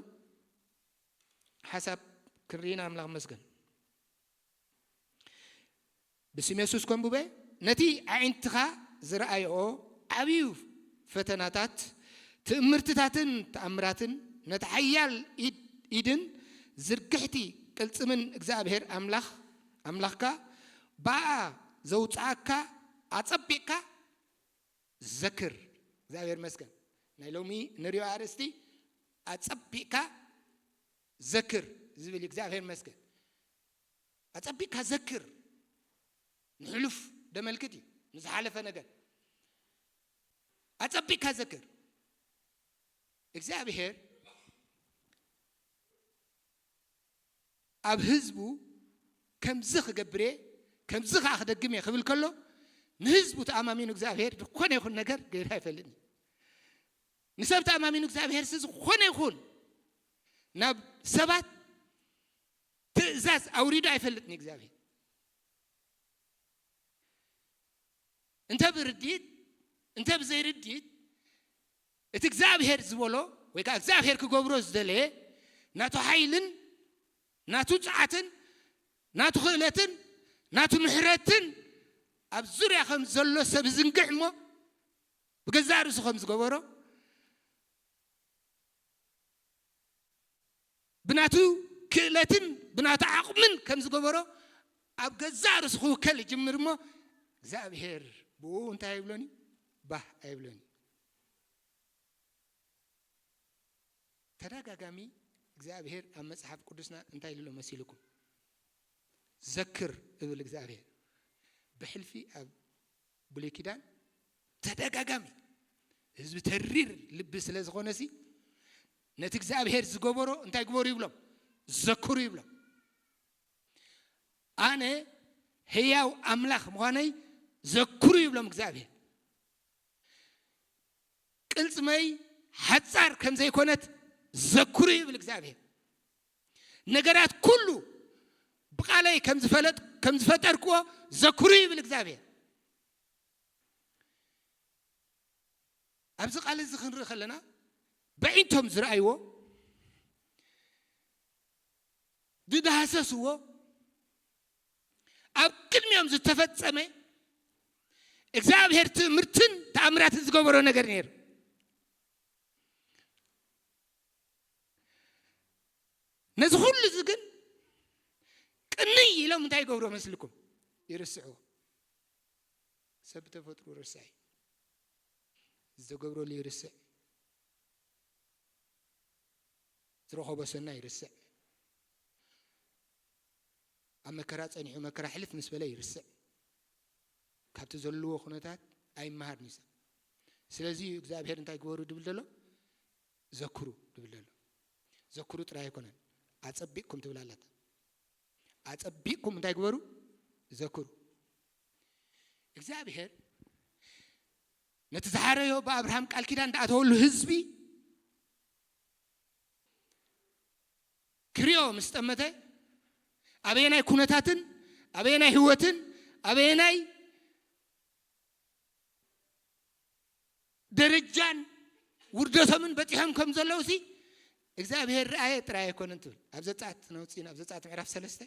ሓሳብ ክንርኢ ኢና። ኣምላኽ ይመስገን። ብስም የሱስ ከንብበ፣ ነቲ ኣዒንትኻ ዝረኣይኦ ዓብዩ ፈተናታት፣ ትእምርትታትን ተኣምራትን፣ ነቲ ሓያል ኢድ-፣ ኢድን ዝርግሕቲ ቅልጽምን እግዚኣብሔር ኣምላኽ፣ ኣምላኽካ ብኣ ዘውጽኣካ ኣጸቢቕካ ዘክር። እግዚኣብሔር ይመስገን። ናይ ሎሚ ንሪኦ ኣርእስቲ ኣጸቢቕካ ዘክር ዝብል እዩ። እግዚኣብሔር ይመስገን። ኣጸቢቕካ ዘክር። ንሕሉፍ ደመልክት እዩ፣ ንዝሓለፈ ነገር ኣጸቢቕካ ዘክር። እግዚኣብሔር ኣብ ህዝቡ ከምዚ ክገብር እየ፣ ከምዚ ከኣ ክደግም እየ ክብል ከሎ፣ ንህዝቡ ተኣማሚኑ እግዚኣብሔር ዝኾነ ይኹን ነገር ገይሩ ኣይፈልጥን እዩ። ንሰብ ተኣማሚኑ እግዚኣብሔር ሲ ዝኾነ ይኹን ናብ ሰባት ትእዛዝ ኣውሪዱ ኣይፈልጥን እዩ እግዚኣብሔር። እንተ ብርድኢት፣ እንተ ብዘይርድኢት፣ እቲ እግዚኣብሔር ዝበሎ ወይ ከኣ እግዚኣብሔር ክገብሮ ዝደለየ ናቱ ሓይልን ናቱ ጸዓትን ናቱ ክእለትን ናቱ ምሕረትን ኣብ ዙርያ ከም ዘሎ ሰብ ዝንግዕ እሞ ብገዛእ ርእሱ ከም ዝገበሮ ብናቱ ክእለትን ብናቱ ዓቕምን ከም ዝገበሮ ኣብ ገዛእ ርእሱ ክውከል ይጅምር እሞ እግዚኣብሔር ብኡ እንታይ ኣይብሎን እዩ? ባህ ኣይብሎን እዩ። ተደጋጋሚ እግዚኣብሔር ኣብ መጽሓፍ ቅዱስና እንታይ ኢሉ መሲልኩም? ዘክር እብል እግዚኣብሔር። ብሕልፊ ኣብ ብሉይ ኪዳን ተደጋጋሚ ህዝቢ ተሪር ልቢ ስለ ዝኾነ ሲ ነቲ እግዚኣብሔር ዝገበሮ እንታይ ግበሩ ይብሎም? ዘክሩ ይብሎም። ኣነ ህያው ኣምላኽ ምዃነይ ዘክሩ ይብሎም እግዚኣብሔር። ቅልጽመይ ሓጻር ከም ዘይኮነት ዘክሩ ይብል እግዚኣብሔር። ነገራት ኩሉ ብቓለይ ከም ዝፈለጥ-፣ ከም ዝፈጠርክዎ ዘክሩ ይብል እግዚኣብሔር። ኣብዚ ቃል እዚ ክንርኢ ከለና በዒንቶም ዝረኣይዎ፣ ዝዳህሰስዎ፣ ኣብ ቅድሚኦም ዝተፈጸመ እግዚኣብሔር ትእምርትን ተኣምራትን ዝገበሮ ነገር ነይሩ። ነዚ ኩሉ እዚ ግን ቅንይ ኢሎም እንታይ ይገብሩ መስልኩም? ይርስዕዎ። ሰብ ብተፈጥሮ ርስዕ እዩ። ዝተገብረሉ ይርስዕ። ዝረኸቦ ሰናይ ይርስዕ። ኣብ መከራ ጸኒሑ መከራ ሕልፍ ምስ በለ ይርስዕ። ካብቲ ዘለዎ ኩነታት ኣይመሃርን እዩ ሰብ። ስለዚ እዩ እግዚኣብሔር እንታይ ግበሩ ድብል ዘሎ? ዘክሩ ድብል ዘሎ። ዘክሩ ጥራይ ኣይኮነን፣ ኣጸቢቕኩም ትብል ኣላታ። ኣጸቢቕኩም እንታይ ግበሩ? ዘክሩ። እግዚኣብሔር ነቲ ዝሓረዮ ብኣብርሃም ቃል ኪዳን ዝኣተወሉ ህዝቢ ክሪኦ ምስ ጠመተ፣ ኣበየናይ ኩነታትን ኣበየናይ ህይወትን ኣበየናይ ደረጃን ውርደቶምን በጺሖም ከም ዘለዉ ሲ እግዚኣብሔር ረኣየ ጥራይ ኣይኮነን ትብል። ኣብ ዘጸኣት ነውጽኢን ኣብ ዘጸኣት ምዕራፍ ሰለስተ፣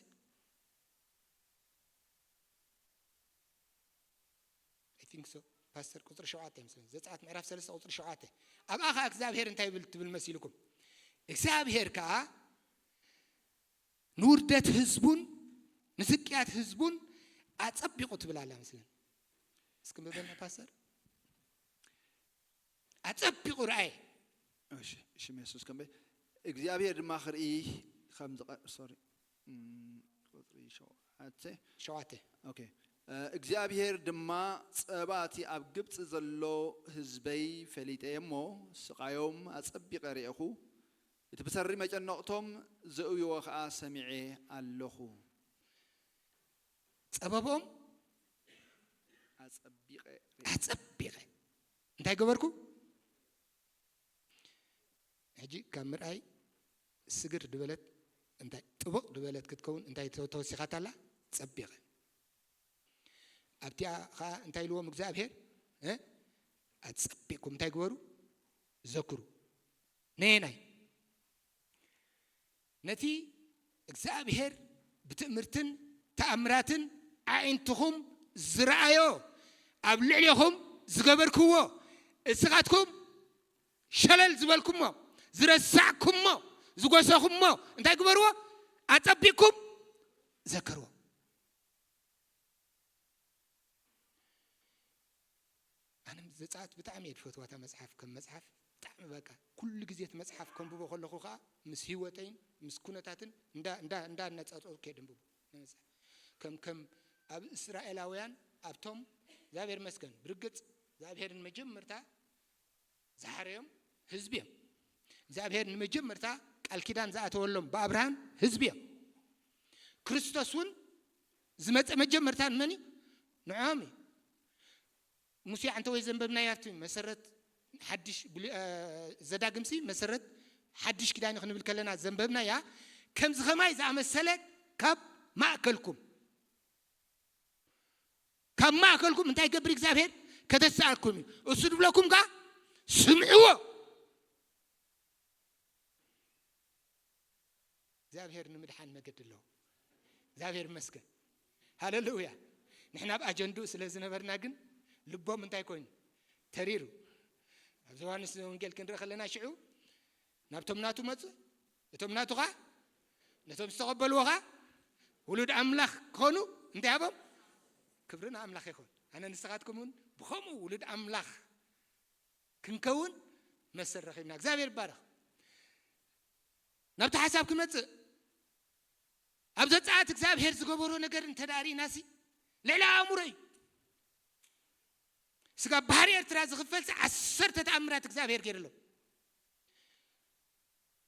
I think so፣ ፓስተር፣ ቁጽሪ ሸውዓተ ይመስለኒ። ዘጸኣት ምዕራፍ ሰለስተ ቁጽሪ ሸውዓተ። ኣብኣ ኸኣ እግዚኣብሔር እንታይ ይብል ትብል መሲልኩም? እግዚኣብሔር ከኣ ንውርደት ህዝቡን ንስቅያት ህዝቡን ኣጸቢቑ ትብል ኣላ መስለኒ። እስኪ ምበልና ፓስተር። ኣጸቢቑ ረኣየ። እሺ፣ ሽም የሱስ ከም እግዚኣብሔር ድማ ክርኢ ከም ዝቐ-፣ ሶሪ፣ እም፣ ቁጽሪ ሸውዓተ። ሸውዓተ። ኦኬ። እ፣ እግዚኣብሔር ድማ ጸባ እቲ ኣብ ግብጺ ዘሎ ህዝበይ ፈሊጠ እየ እሞ ስቓዮም ኣጸቢቐ ርኤኹ፣ እቲ ብሰሪ መጨነቕቶም ዘእውይዎ ኸኣ ሰሚዐ ኣለኹ። ጸበቦም ኣጸቢቐ ርእየ። ኣጸቢቐ እንታይ ገበርኩ? ሕጂ ካብ ምርኣይ ስግር ድበለት፣ እንታይ ጥቡቕ ድበለት ክትከውን እንታይ ተወሲኻታ ኣላ? ጸቢቐ። ኣብቲኣ ኸዓ እንታይ ኢልዎም እግዚኣብሔር? ኣጸቢቕኩም እንታይ ግበሩ? ዘክሩ። ነየናይ? ነቲ እግዚኣብሔር ብትእምርትን ተኣምራትን ኣዒንትኹም ዝረኣዮ፣ ኣብ ልዕሌኹም ዝገበርክዎ፣ እስኻትኩም ሸለል ዝበልኩሞ፣ ዝረሳዕኩሞ፣ ዝጎሰኹሞ እንታይ ግበርዎ? ኣጸቢቕኩም ዘክርዎ። ኣነ ዘጸኣት ብጣዕሚ እየ ዝፈትዋ እታ መጽሓፍ፣ ከም መጽሓፍ ብጣዕሚ በቃ ኩሉ ግዜ እቲ መጽሓፍ ከንብቦ ከለኹ ከኣ ምስ ህይወተይን ምስ ኩነታትን እንዳ እንዳ እንዳ ኣነጻጸርኩ እየ ደንብቦ። ንመጽሓፍ ከም ከም ኣብ እስራኤላውያን ኣብቶም እግዚኣብሔር መስገን ብርግጽ እግዚኣብሔር ንመጀመርታ ዝሓረዮም ህዝቢ እዮም። እግዚኣብሔር ንመጀመርታ ቃል ኪዳን ዝኣተወሎም ብኣብርሃም ህዝቢ እዮም። ክርስቶስ እውን ዝመፀ መጀመርታ ንመን እዩ? ንዖም እዩ። ሙሴ ዓንተ ወይ ዘንበብናያ ኣብቲ መሰረት ሓድሽ ብሉ- እ፣ ዘዳግምሲ መሰረት ሓድሽ ኪዳን ክንብል ከለና ዘንበብናያ ከምዚ ኸማይ ዝኣመሰለ ካብ ማእከልኩም ካብ ማእከልኩም እንታይ ገብር እግዚኣብሔር ከተስኣልኩም እዩ። እሱ ድብለኩም ከኣ ስምዕዎ። እግዚኣብሔር ንምድሓን መገዲ ኣለዎ። እግዚኣብሔር ይመስገን። ሃሌሉያ። ንሕና ኣብ ኣጀንድኡ ስለ ዝነበርና ግን ልቦም እንታይ ኮይኑ ተሪሩ። ኣብ ዮሃንስ ወንጌል ክንርኢ ከለና ሽዑ ናብቶም ናቱ መጹ፣ እቶም ናቱ ኸኣ ነቶም ዝተቐበልዎ ኸኣ ውሉድ ኣምላኽ ክኾኑ እንታይ ሃቦም? ክብሪ ንኣምላኽ ይኹን። ኣነ ንስኻትኩም እውን ብኸምኡ ውሉድ ኣምላኽ ክንከውን መሰል ረኺብና። እግዚኣብሔር ይባረኽ። ናብቲ ሓሳብ ክመጽእ ኣብ ዘጸኣት እግዚኣብሔር ዝገበሮ ነገር እንተ ደኣ ርኢናሲ ልዕሊ ኣእምሮ እዩ። ስጋብ ባህሪ ኤርትራ ዝኽፈልሲ ዓሰርተ ተኣምራት እግዚኣብሔር ገይርሎም።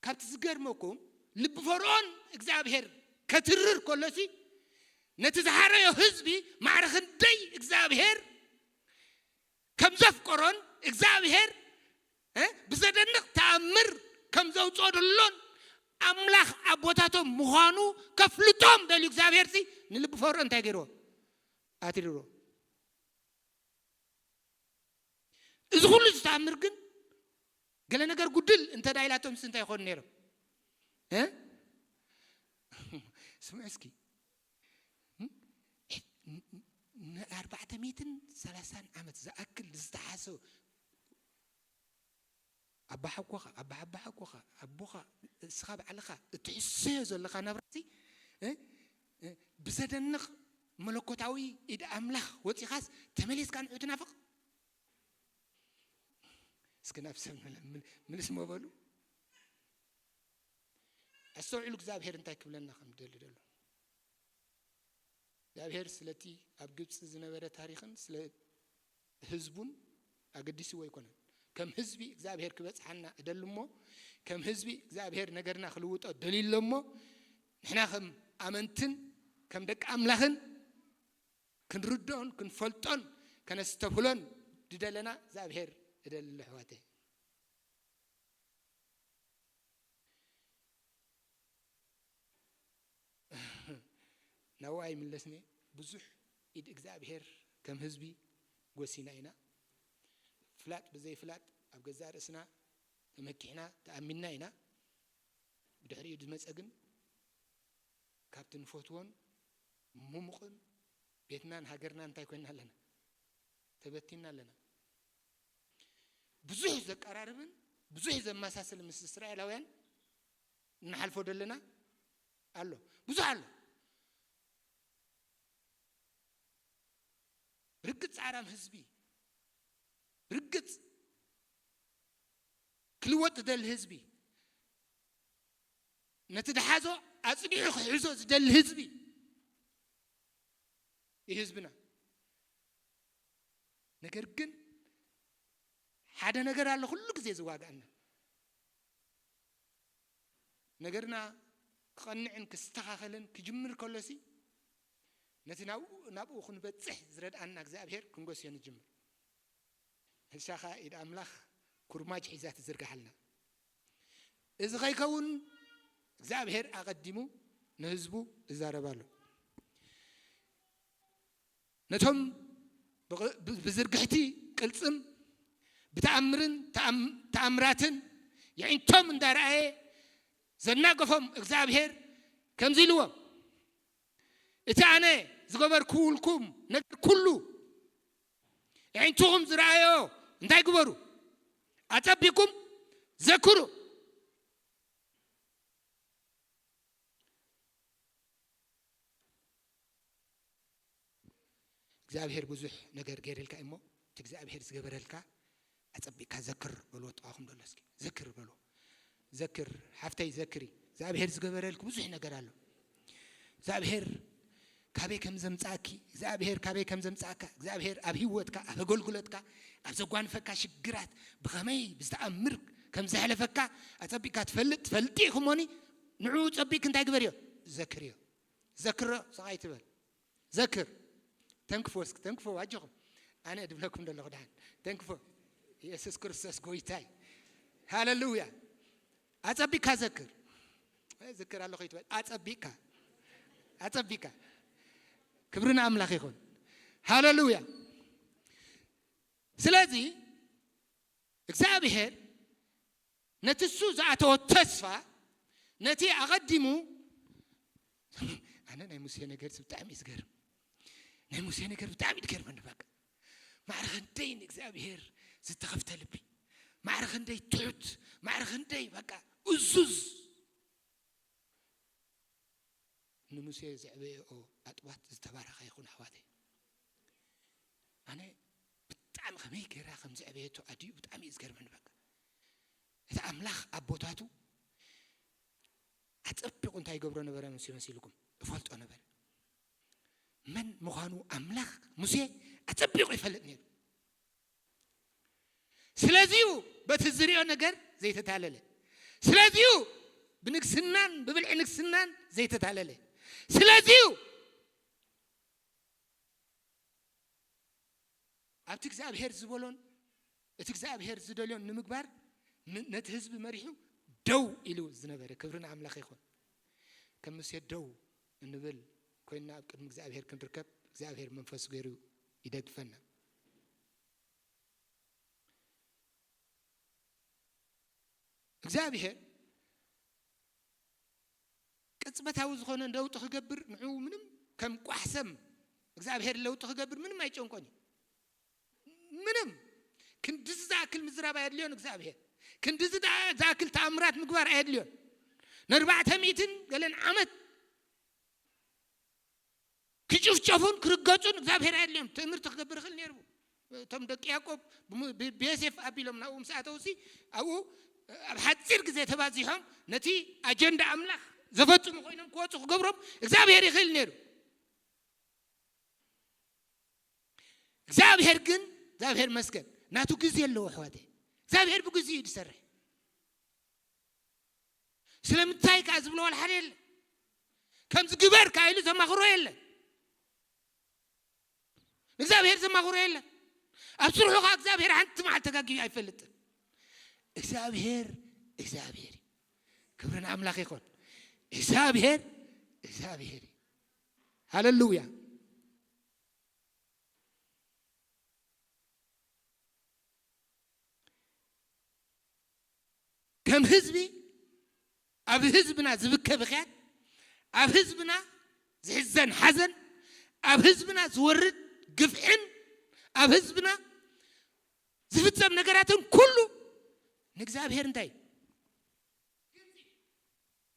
ካብቲ ዝገርመኩም ልቢ ፈርዖን እግዚኣብሔር ከትርር ከሎሲ ነቲ ዝሓረዮ ህዝቢ ማዕረ ክንደይ እግዚኣብሔር ከም ዘፍቀሮን እግዚኣብሔር እ ብዘደንቕ ተኣምር ከም ዘውፅኦ ደሎን ኣምላኽ ኣቦታቶም ምዃኑ ከፍልጦም ደልዩ እግዚኣብሔር ሲ ንልቢ ፈርዖን እንታይ ገይርዎ? ኣትሪርዎ። እዚ ኩሉ ዝተኣምር ግን ገለ ነገር ጉድል እንተ ዳ ኢላቶም ሲ እንታይ ይኾኑ ነይሮም? እ? ስምዑ እስኪ። ን- ን- ን- ንኣርባዕተ ሚእትን ሰላሳን ዓመት ዝኣክል ዝተሓሰ ኣባሓጎኻ ኣባሓባሓጎኻ ኣቦኻ እስኻ ባዕልኻ እትሕሰዮ ዘለኻ ናብራሲ እ? እ? ብዘደንቕ መለኮታዊ ኢድ ኣምላኽ ወፂኻስ ተመሊስካ ንዑ ትናፍቕ? እስኪ ናብ ሰብ ንለምን ምልስ መበሉ። ኣስተውዕሉ እግዚኣብሔር እንታይ ክብለና ከም ዝደሊ ዘሎ። እግዚኣብሔር ስለቲ ኣብ ግብፂ ዝነበረ ታሪኽን ስለ ህዝቡን ኣገዲስዎ ኣይኮነን። ከም ህዝቢ እግዚኣብሔር ክበፅሓና እደሊ እሞ ከም ህዝቢ እግዚኣብሔር ነገርና ክልውጦ ደልዩ ኣሎ እሞ ንሕና ከም ኣመንትን ከም ደቂ ኣምላኽን ክንርድኦን ክንፈልጦን ከነስተብህሎን ድደለና እግዚኣብሔር እደሊ ኣሕዋተይ። ናብኣ ይምለስኒ። ብዙሕ ኢድ እግዚኣብሔር ከም ህዝቢ ጎሲና ኢና። ፍላጥ ብዘይ ፍላጥ ኣብ ገዛእ ርእስና ተመኪሕና ተኣሚንና ኢና። ብድሕሪኡ ዝመጸ ግን ካብቲ ንፈትዎን ምሙቕን ቤትናን ሃገርናን እንታይ ኮይና ኣለና? ተበቲንና ኣለና። ብዙሕ ዘቀራርብን ብዙሕ ዘመሳስል ምስ እስራኤላውያን ንሓልፎ ዘለና ኣሎ። ብዙሕ ኣሎ። ርግጽ ጻዕራም ህዝቢ፣ ርግጽ ክልወጥ ዝደሊ ህዝቢ፣ ነቲ ድሓዞ ኣጽኒዑ ክሕዞ ዝደሊ ህዝቢ እዩ ህዝብና። ነገር ግን ሓደ ነገር ኣሎ ኩሉ ግዜ ዝዋጋኣና። ነገርና ክቐንዕን ክስተኻኸልን ክጅምር ከሎሲ፣ ነቲ ናብኡ፣ ናብኡ ክንበጽሕ ዝረድኣና እግዚኣብሔር ክንጎስዮ ንጅምር። ሕሻኻ ኢድ ኣምላኽ ኩርማጅ ሒዛ ትዝርግሓልና። እዚ ከይከውን እግዚኣብሔር ኣቐዲሙ ንህዝቡ እዛረብ ኣሎ። ነቶም ብቕ-፣ ብ-፣ ብዝርግሕቲ ቅልጽም ብተኣምርን ተኣም-፣ ተኣምራትን የዒንቶም እንዳረኣየ ዘናገፎም እግዚኣብሔር ከምዚ ኢልዎም፣ "እቲ ኣነ ዝገበርኩውልኩም ነገር ኩሉ የዒንትኹም ዝረኣዮ እንታይ ግበሩ? ኣጸቢኩም ዘክሩ።" እግዚኣብሔር ብዙሕ ነገር ገይርልካ እሞ፣ እቲ እግዚኣብሔር ዝገበረልካ ኣጸቢቅካ ዘክር በልዎ። ጥቓኹም ዘሎ እስኪ ዘክር በልዎ። ዘክር፣ ሓፍተይ ዘክሪ። እግዚኣብሔር ዝገበረልኪ ብዙሕ ነገር ኣሎ። እግዚኣብሔር ካበይ ከም ዘምጻእኪ፣ እግዚኣብሔር ካበይ ከም ዘምጻእካ፣ እግዚኣብሔር ኣብ ህይወትካ፣ ኣብ ኣገልግሎትካ፣ ኣብ ዘጓንፈካ ሽግራት ብኸመይ ብዝተኣምር ከም ዘሕለፈካ ኣጸቢቅካ ትፈልጥ፣ ትፈልጢ ኢኹሞኒ። ንዕኡ ጸቢቅኪ እንታይ ግበርዮ? ዘክርዮ። ዘክሮ፣ ስቕ ኣይትበል። ዘክር። ተንክፎ እስኪ፣ ተንክፎ፣ ኣጆኹም። ኣነ ድብለኩም ዘለኹ ደሓን። ተንክፎ። ኢየሱስ ክርስቶስ ጎይታይ። ሃሌሉያ። ኣጸቢቅካ ዘክር። እ፣ ዝክር ኣለኹ ይትበል። ኣጸቢቅካ። ኣጸቢቅካ። ክብሪ ንኣምላኽ ይኹን። ሃሌሉያ። ስለዚ እግዚኣብሔር ነቲ እሱ ዝኣተዎ ተስፋ፣ ነቲ ኣቐዲሙ፣ ኣነ ናይ ሙሴ ነገር ብጣዕሚ እዩ ዝገርም። ናይ ሙሴ ነገር ብጣዕሚ እዩ ዝገርመኒ። በቃ ማዕረ ክንደይ ንእግዚኣብሔር ዝተኸፍተ ልቢ፣ ማዕረ ክንደይ ትሑት፣ ማዕረ ክንደይ በቃ እዙዝ። ንሙሴ ዘዕበየኦ ኣጥባት ዝተባረኸ ይኹን ኣሕዋተይ። ኣነ ብጣዕሚ ከመይ ገይራ ከም ዘዕበየቶ ኣዲኡ ብጣዕሚ እዩ ዝገርመኒ። በቃ እቲ ኣምላኽ ኣቦታቱ ኣጸቢቑ እንታይ ይገብሮ ነበረ መሲ-፣ መሲልኩም? እፈልጦ ነበረ። መን ምዃኑ ኣምላኽ ሙሴ ኣጸቢቑ ይፈልጥ ነይሩ። ስለዚዩ በቲ ዝሪኦ ነገር ዘይተታለለ። ስለዚዩ ብንግስናን ብብልዒ ንግስናን ዘይተታለለ። ስለዚዩ ኣብቲ እግዚኣብሔር ዝበሎን እቲ እግዚኣብሔር ዝደልዮን ንምግባር ን-፣ ነቲ ህዝቢ መሪሑ ደው ኢሉ ዝነበረ። ክብሪ ንኣምላኽ ይኹን። ከም ሙሴ ደው እንብል ኮይንና ኣብ ቅድሚ እግዚኣብሔር ክንርከብ እግዚኣብሔር መንፈሱ ገይሩ ይደግፈና። እግዚኣብሔር ቅጽበታዊ ዝኾነ ለውጢ ክገብር ንዕኡ ምንም ከም ቋሕሰም እግዚኣብሔር ለውጢ ክገብር ምንም ኣይጨንቆን እዩ። ምንም ክንድዚ ዝኣክል ምዝራብ ኣየድልዮን እግዚኣብሔር። ክንድዚ ዝኣ-፣ ዝኣክል ተኣምራት ምግባር ኣየድልዮን። ንኣርባዕተ ሚእትን ገለን ዓመት ክጭፍጨፉን ክርገጹን እግዚኣብሔር ኣየድልዮም። ትእምርቲ ክገብር ይኽእል ነይሩ። እቶም ደቂ ያዕቆብ ብሙ-፣ ብ-፣ ብዮሴፍ ኣቢሎም ናብኡ ምስ ኣተውሲ ኣብኡ ኣብ ሓጺር ግዜ ተባዚሖም ነቲ ኣጀንዳ ኣምላኽ ዘፈጽሙ ኮይኖም ክወጹ ክገብሮም እግዚኣብሔር ይኽእል ነይሩ። እግዚኣብሔር ግን፣ እግዚኣብሔር መስገን፣ ናቱ ግዜ ኣለዎ ኣሕዋተይ። እግዚኣብሔር ብግዜኡ እዩ ዝሰርሕ። ስለምንታይ ከኣ ዝብሎ ዋላ ሓደ የለን። ከምዚ ግበር ከኣ ኢሉ ዘማኽሮ የለን። እግዚኣብሔር ዘማኽሮ የለን። ኣብ ስርሑ ከኣ እግዚኣብሔር ሓንቲ መዓልቲ ተጋግዩ ኣይፈልጥን። እግዚኣብሔር፣ እግዚኣብሔር እዩ። ክብሪ ንኣምላኽ ይኹን። እግዚኣብሔር፣ እግዚኣብሔር እዩ። ሃሌሉያ። ከም ህዝቢ ኣብ ህዝብና ዝብከ ብኽያት፣ ኣብ ህዝብና ዝሕዘን ሓዘን፣ ኣብ ህዝብና ዝወርድ ግፍዕን ኣብ ህዝብና ዝፍጸም ነገራትን ኩሉ ንእግዚኣብሔር እንታይ?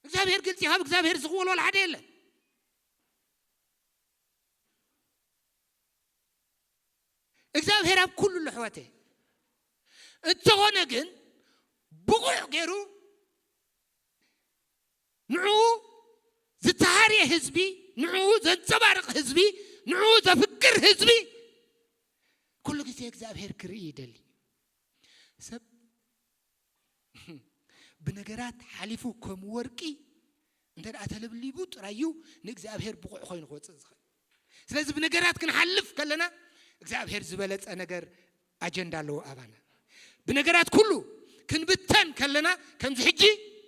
እግዚኣብሔር ግልጺ፣ ካብ እግዚኣብሔር ዝኽወል ዋላ ሓደ የለን። እግዚኣብሔር ኣብ ኩሉ ኣሎ ኣሕዋተይ። እንተኾነ ግን ብቑዕ ገይሩ ንዕኡ ዝተሃርየ ህዝቢ፣ ንዕኡ ዘንጸባርቕ ህዝቢ፣ ንዕኡ ዘፍቅር ህዝቢ ኩሉ ግዜ እግዚኣብሔር ክርኢ ይደሊ። ሰብ ብነገራት ሓሊፉ ከም ወርቂ እንተ ደኣ ተለብሊቡ ጥራይ እዩ ንእግዚኣብሔር ብቑዕ ኮይኑ ክወፅእ ዝኽእል። ስለዚ ብነገራት ክንሓልፍ ከለና እግዚኣብሔር ዝበለጸ ነገር ኣጀንዳ ኣለዎ ኣባና። ብነገራት ኩሉ ክንብተን ከለና ከምዚ ሕጂ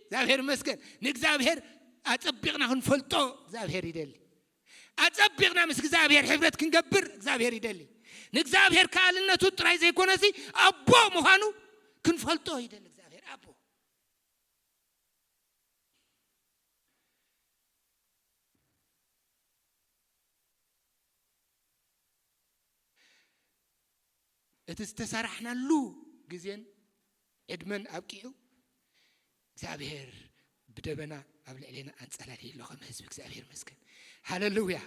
እግዚኣብሔር ይመስገን ንእግዚኣብሔር ኣጸቢቕና ክንፈልጦ እግዚኣብሔር ይደሊ። ኣጸቢቕና ምስ እግዚኣብሔር ሕብረት ክንገብር እግዚኣብሔር ይደሊ። ንእግዚኣብሔር ከኣልነቱ ጥራይ ዘይኮነሲ ኣቦ ምዃኑ ክንፈልጦ ይደሊ እግዚኣብሔር ኣቦ። እቲ ዝተሰራሕናሉ ግዜን ዕድመን ኣብቂዑ እግዚኣብሔር ብደበና ኣብ ልዕሌና ኣንጸላልዩ ኣሎ። ከም ህዝቢ እግዚኣብሔር ይመስገን። ሃሌሉያ።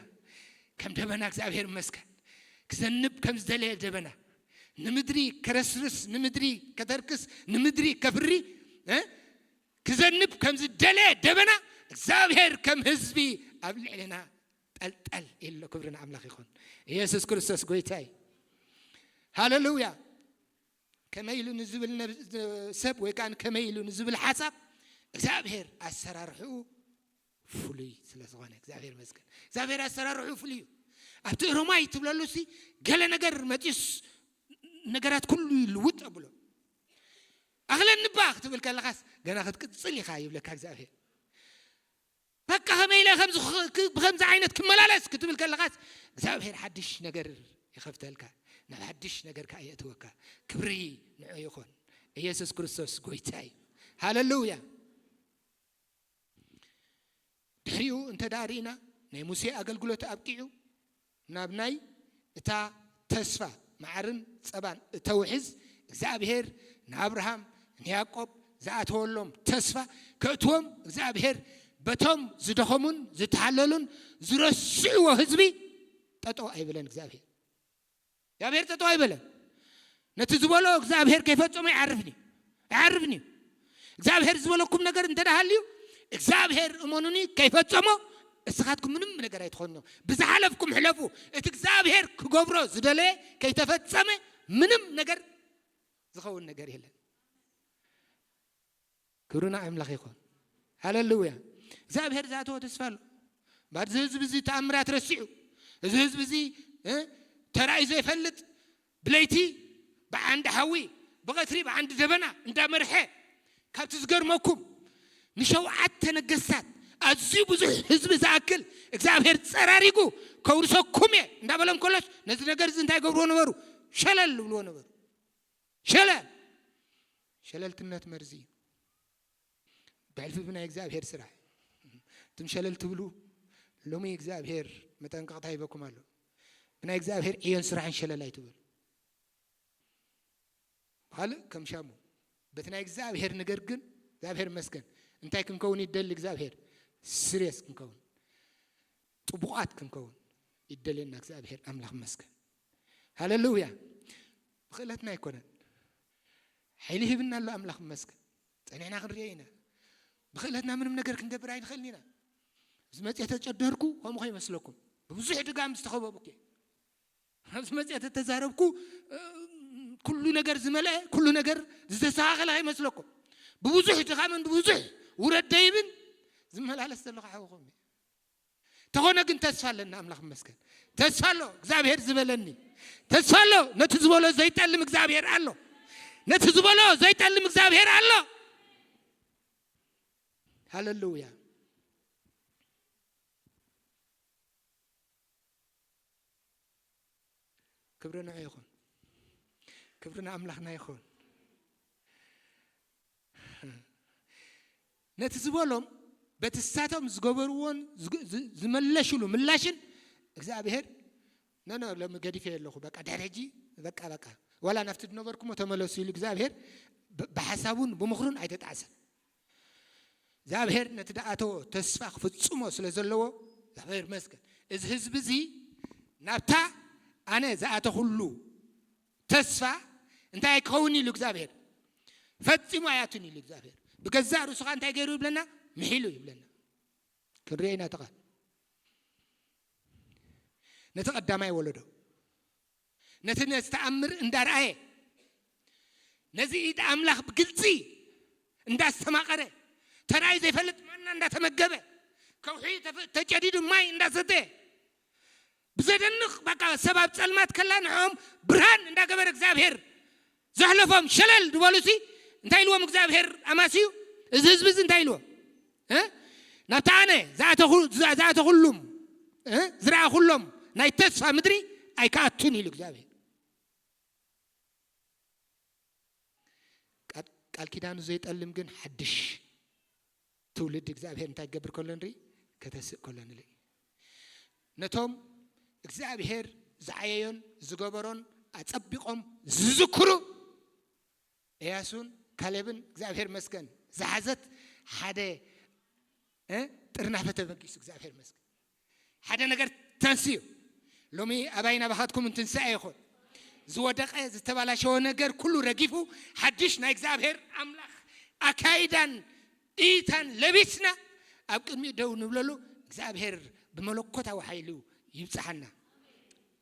ከም ደበና እግዚኣብሔር ይመስገን። ክዘንብ ከም ዝደለየ ደበና ንምድሪ ከረስርስ፣ ንምድሪ ከተርክስ፣ ንምድሪ ከፍሪ እ ክዘንብ ከም ዝደለየ ደበና እግዚኣብሔር ከም ህዝቢ ኣብ ልዕሌና ጠልጠል ኢሎ። ክብሪ ንኣምላኽ ይኹን። ኢየሱስ ክርስቶስ ጎይታ እዩ። ሃሌሉያ። ከመይ ኢሉ ንዝብል ሰብ ወይ ከዓ ከመይ ኢሉ ንዝብል ሓሳብ እግዚኣብሔር ኣሰራርሕኡ ፍሉይ ስለ ዝኾነ እግዚኣብሔር ይመስገን። እግዚኣብሔር ኣሰራርሕኡ ፍሉይ እዩ። ኣብቲ ሮማይ ትብለሉ ሲ ገለ ነገር መፂስ ነገራት ኩሉ ይልውጥ ኣብሎ። ኣኽለኒ እባ ክትብል ከለኻስ ገና ክትቅፅል ኢኻ ይብለካ እግዚኣብሔር። በቃ ከመይ ኢለ ከምዚ ክ- ክ- ብከምዚ ዓይነት ክመላለስ ክትብል ከለኻስ እግዚኣብሔር ሓድሽ ነገር ይኸፍተልካ፣ ናብ ሓድሽ ነገር ከዓ የእትወካ። ክብሪ ንዑ ይኹን። ኢየሱስ ክርስቶስ ጎይታ እዩ። ሃሌሉያ። ድሕሪኡ እንተ ደኣ ርኢና ናይ ሙሴ ኣገልግሎት ኣብቂዑ ናብ ናይ እታ ተስፋ መዓርን ጸባን እተውሕዝ እግዚኣብሔር ንኣብርሃም ንያዕቆብ ዝኣተወሎም ተስፋ ከእትዎም እግዚኣብሔር በቶም ዝደኸሙን ዝተሓለሉን ዝረስዕዎ ህዝቢ ጠጠው ኣይበለን እግዚኣብሔር። እግዚኣብሔር ጠጠው ኣይበለን። ነቲ ዝበሎ እግዚኣብሔር ከይፈጸሞ ይዓርፍን እዩ። ይዓርፍን እዩ። እግዚኣብሔር ዝበለኩም ነገር እንተ ደኣ ሃልዩ እግዚኣብሔር እመኑኒ ከይፈጸሞ እስኻትኩም ምንም ነገር ኣይትኾኑ። ብዝሓለፍኩም ሕለፉ። እቲ እግዚኣብሔር ክገብሮ ዝደለየ ከይተፈጸመ ምንም ነገር ዝኸውን ነገር የለን። ክብሪ ንኣምላኽ ይኹን። ሃሌሉያ። እግዚኣብሔር ዝኣተዎ ተስፋ ኣሎ። እምበር እዚ ህዝቢ እዚ ተኣምራት ረሲዑ፣ እዚ ህዝቢ እዚ እ፣ ተራእዩ ዘይፈልጥ፣ ብለይቲ ብዓንዲ ሓዊ ብቐትሪ ብዓንዲ ደበና እንዳመርሐ ካብቲ ዝገርመኩም ንሸውዓተ ነገስታት ኣዝዩ ብዙሕ ህዝቢ ዝኣክል እግዚኣብሔር ጸራሪጉ ከውርሰኩም እየ እንዳበሎም ከሎስ ነዚ ነገር እዚ እንታይ ገብርዎ ነበሩ? ሸለል ዝብልዎ ነበሩ። ሸለል። ሸለልትነት መርዚ እዩ። ብሕልፊ ብናይ እግዚኣብሔር ስራሕ እትም ሸለል ትብሉ ሎሚ እግዚኣብሔር መጠንቀቕታ ሂበኩም ኣሎ። ብናይ እግዚኣብሔር ዕዮን ስራሕን ሸለል ኣይትበሉ። ካልእ ከም ሻሙ በቲ ናይ እግዚኣብሔር ነገር ግን እግዚኣብሔር መስገን እንታይ ክንከውን ይደሊ እግዚኣብሔር ስሬስ ክንከውን ጥቡቓት ክንከውን ይደልየና እግዚኣብሔር ኣምላኽ መስገን። ሃሌሉያ። ብኽእለትና ኣይኮነን ሓይሊ ሂብና ኣሎ ኣምላኽ መስገን። ጸኒሕና ክንሪኦ ኢና። ብኽእለትና ምንም ነገር ክንገብር ኣይንኽእልን ኢና። ዝመጽእ ተጨደርኩ ከምኡ ከይመስለኩም ብብዙሕ ድጋም ዝተኸበቡ እየ። ኣብዚ መፅአ ተተዛረብኩ ኩሉ ነገር ዝመልአ ኩሉ ነገር ዝተስተኻኸለ ከይመስለኩም ብብዙሕ ድኻምን ብብዙሕ ውረድ ደይብን ዝመላለስ ዘለኹ ሓውኹም እየ። ተኾነ ግን ተስፋ ኣለና። ኣምላኽ ይመስገን። ተስፋ ኣሎ። እግዚኣብሔር ዝበለኒ ተስፋ ኣሎ። ነቲ ዝበሎ ዘይጠልም እግዚኣብሔር ኣሎ። ነቲ ዝበሎ ዘይጠልም እግዚኣብሔር ኣሎ። ሃሌሉያ። ክብሪ ንዑ ይኹን። ክብሪ ንኣምላኽና ይኹን። ነቲ ዝበሎም በቲ ሳቶም ዝገበርዎን ዝግ- ዝ- ዝመለሽሉ ምላሽን እግዚኣብሔር ነነ ሎሚ ገዲፈ ኣለኹ በቃ ድሕሪ ሕጂ በቃ በቃ ዋላ ናብቲ ዝነበርኩሞ ተመለሱ ኢሉ እግዚኣብሔር ብ- ብሓሳቡን ብምኽሩን ኣይተጣዕሰን። እግዚኣብሔር ነቲ ደኣተዎ ተስፋ ክፍጽሞ ስለ ዘለዎ እግዚኣብሔር ይመስገን። እዚ ህዝቢ እዚ ናብታ ኣነ ዝኣተኹሉ ተስፋ እንታይ ክኸውን ኢሉ እግዚኣብሔር ፈጺሙ ኣያቱን ኢሉ እግዚኣብሔር ብገዛእ ርእሱኻ እንታይ ገይሩ ይብለና ምሒሉ ይብለና። ክንሪኦ ኢና ተቓል ነቲ ቀዳማይ ወለዶ ነቲ ነዚ ተኣምር እንዳረኣየ ነዚ ኢድ ኣምላኽ ብግልጺ እንዳስተማቐረ፣ ተራእዩ ዘይፈልጥ ማና እንዳተመገበ፣ ከውሒ ተፈ- ተጨዲዱ ማይ እንዳሰተ፣ ብዘደንቕ በቃ ሰብ ኣብ ጸልማት ከላ ንዕኦም ብርሃን እንዳገበረ እግዚኣብሔር ዘሕለፎም ሸለል ዝበሉሲ እንታይ ኢልዎም እግዚኣብሔር ኣማስዩ? እዚ ህዝቢ እዚ እንታይ ኢልዎ? እ? ናብታ ኣነ ዝኣተኹ- ዝኣ- ዝኣተኹሉም እ? ዝረኣኹሎም ናይ ተስፋ ምድሪ ኣይከኣቱን ኢሉ እግዚኣብሔር። ቃል- ቃል ኪዳኑ ዘይጠልም ግን ሓድሽ ትውልድ እግዚኣብሔር እንታይ ክገብር ከሎ ንርኢ? ከተስእ ከሎ ንርኢ። ነቶም እግዚኣብሔር ዝዓየዮን ዝገበሮን ኣጸቢቖም ዝዝክሩ እያሱን ካሌብን እግዚኣብሔር መስገን ዝሓዘት ሓደ እ? ጥርናፈ ተበጊሱ እግዚኣብሔር መስገን ሓደ ነገር ተንስዩ። ሎሚ ኣባይና ባኻትኩም እንትንስኣ ይኹን ዝወደቀ ዝተባላሸወ ነገር ኩሉ ረጊፉ ሓድሽ ናይ እግዚኣብሔር ኣምላኽ ኣካይዳን እይታን ለቢስና ኣብ ቅድሚኡ ደው ንብለሉ እግዚኣብሔር ብመለኮታዊ ሓይሉ ይብጽሓና።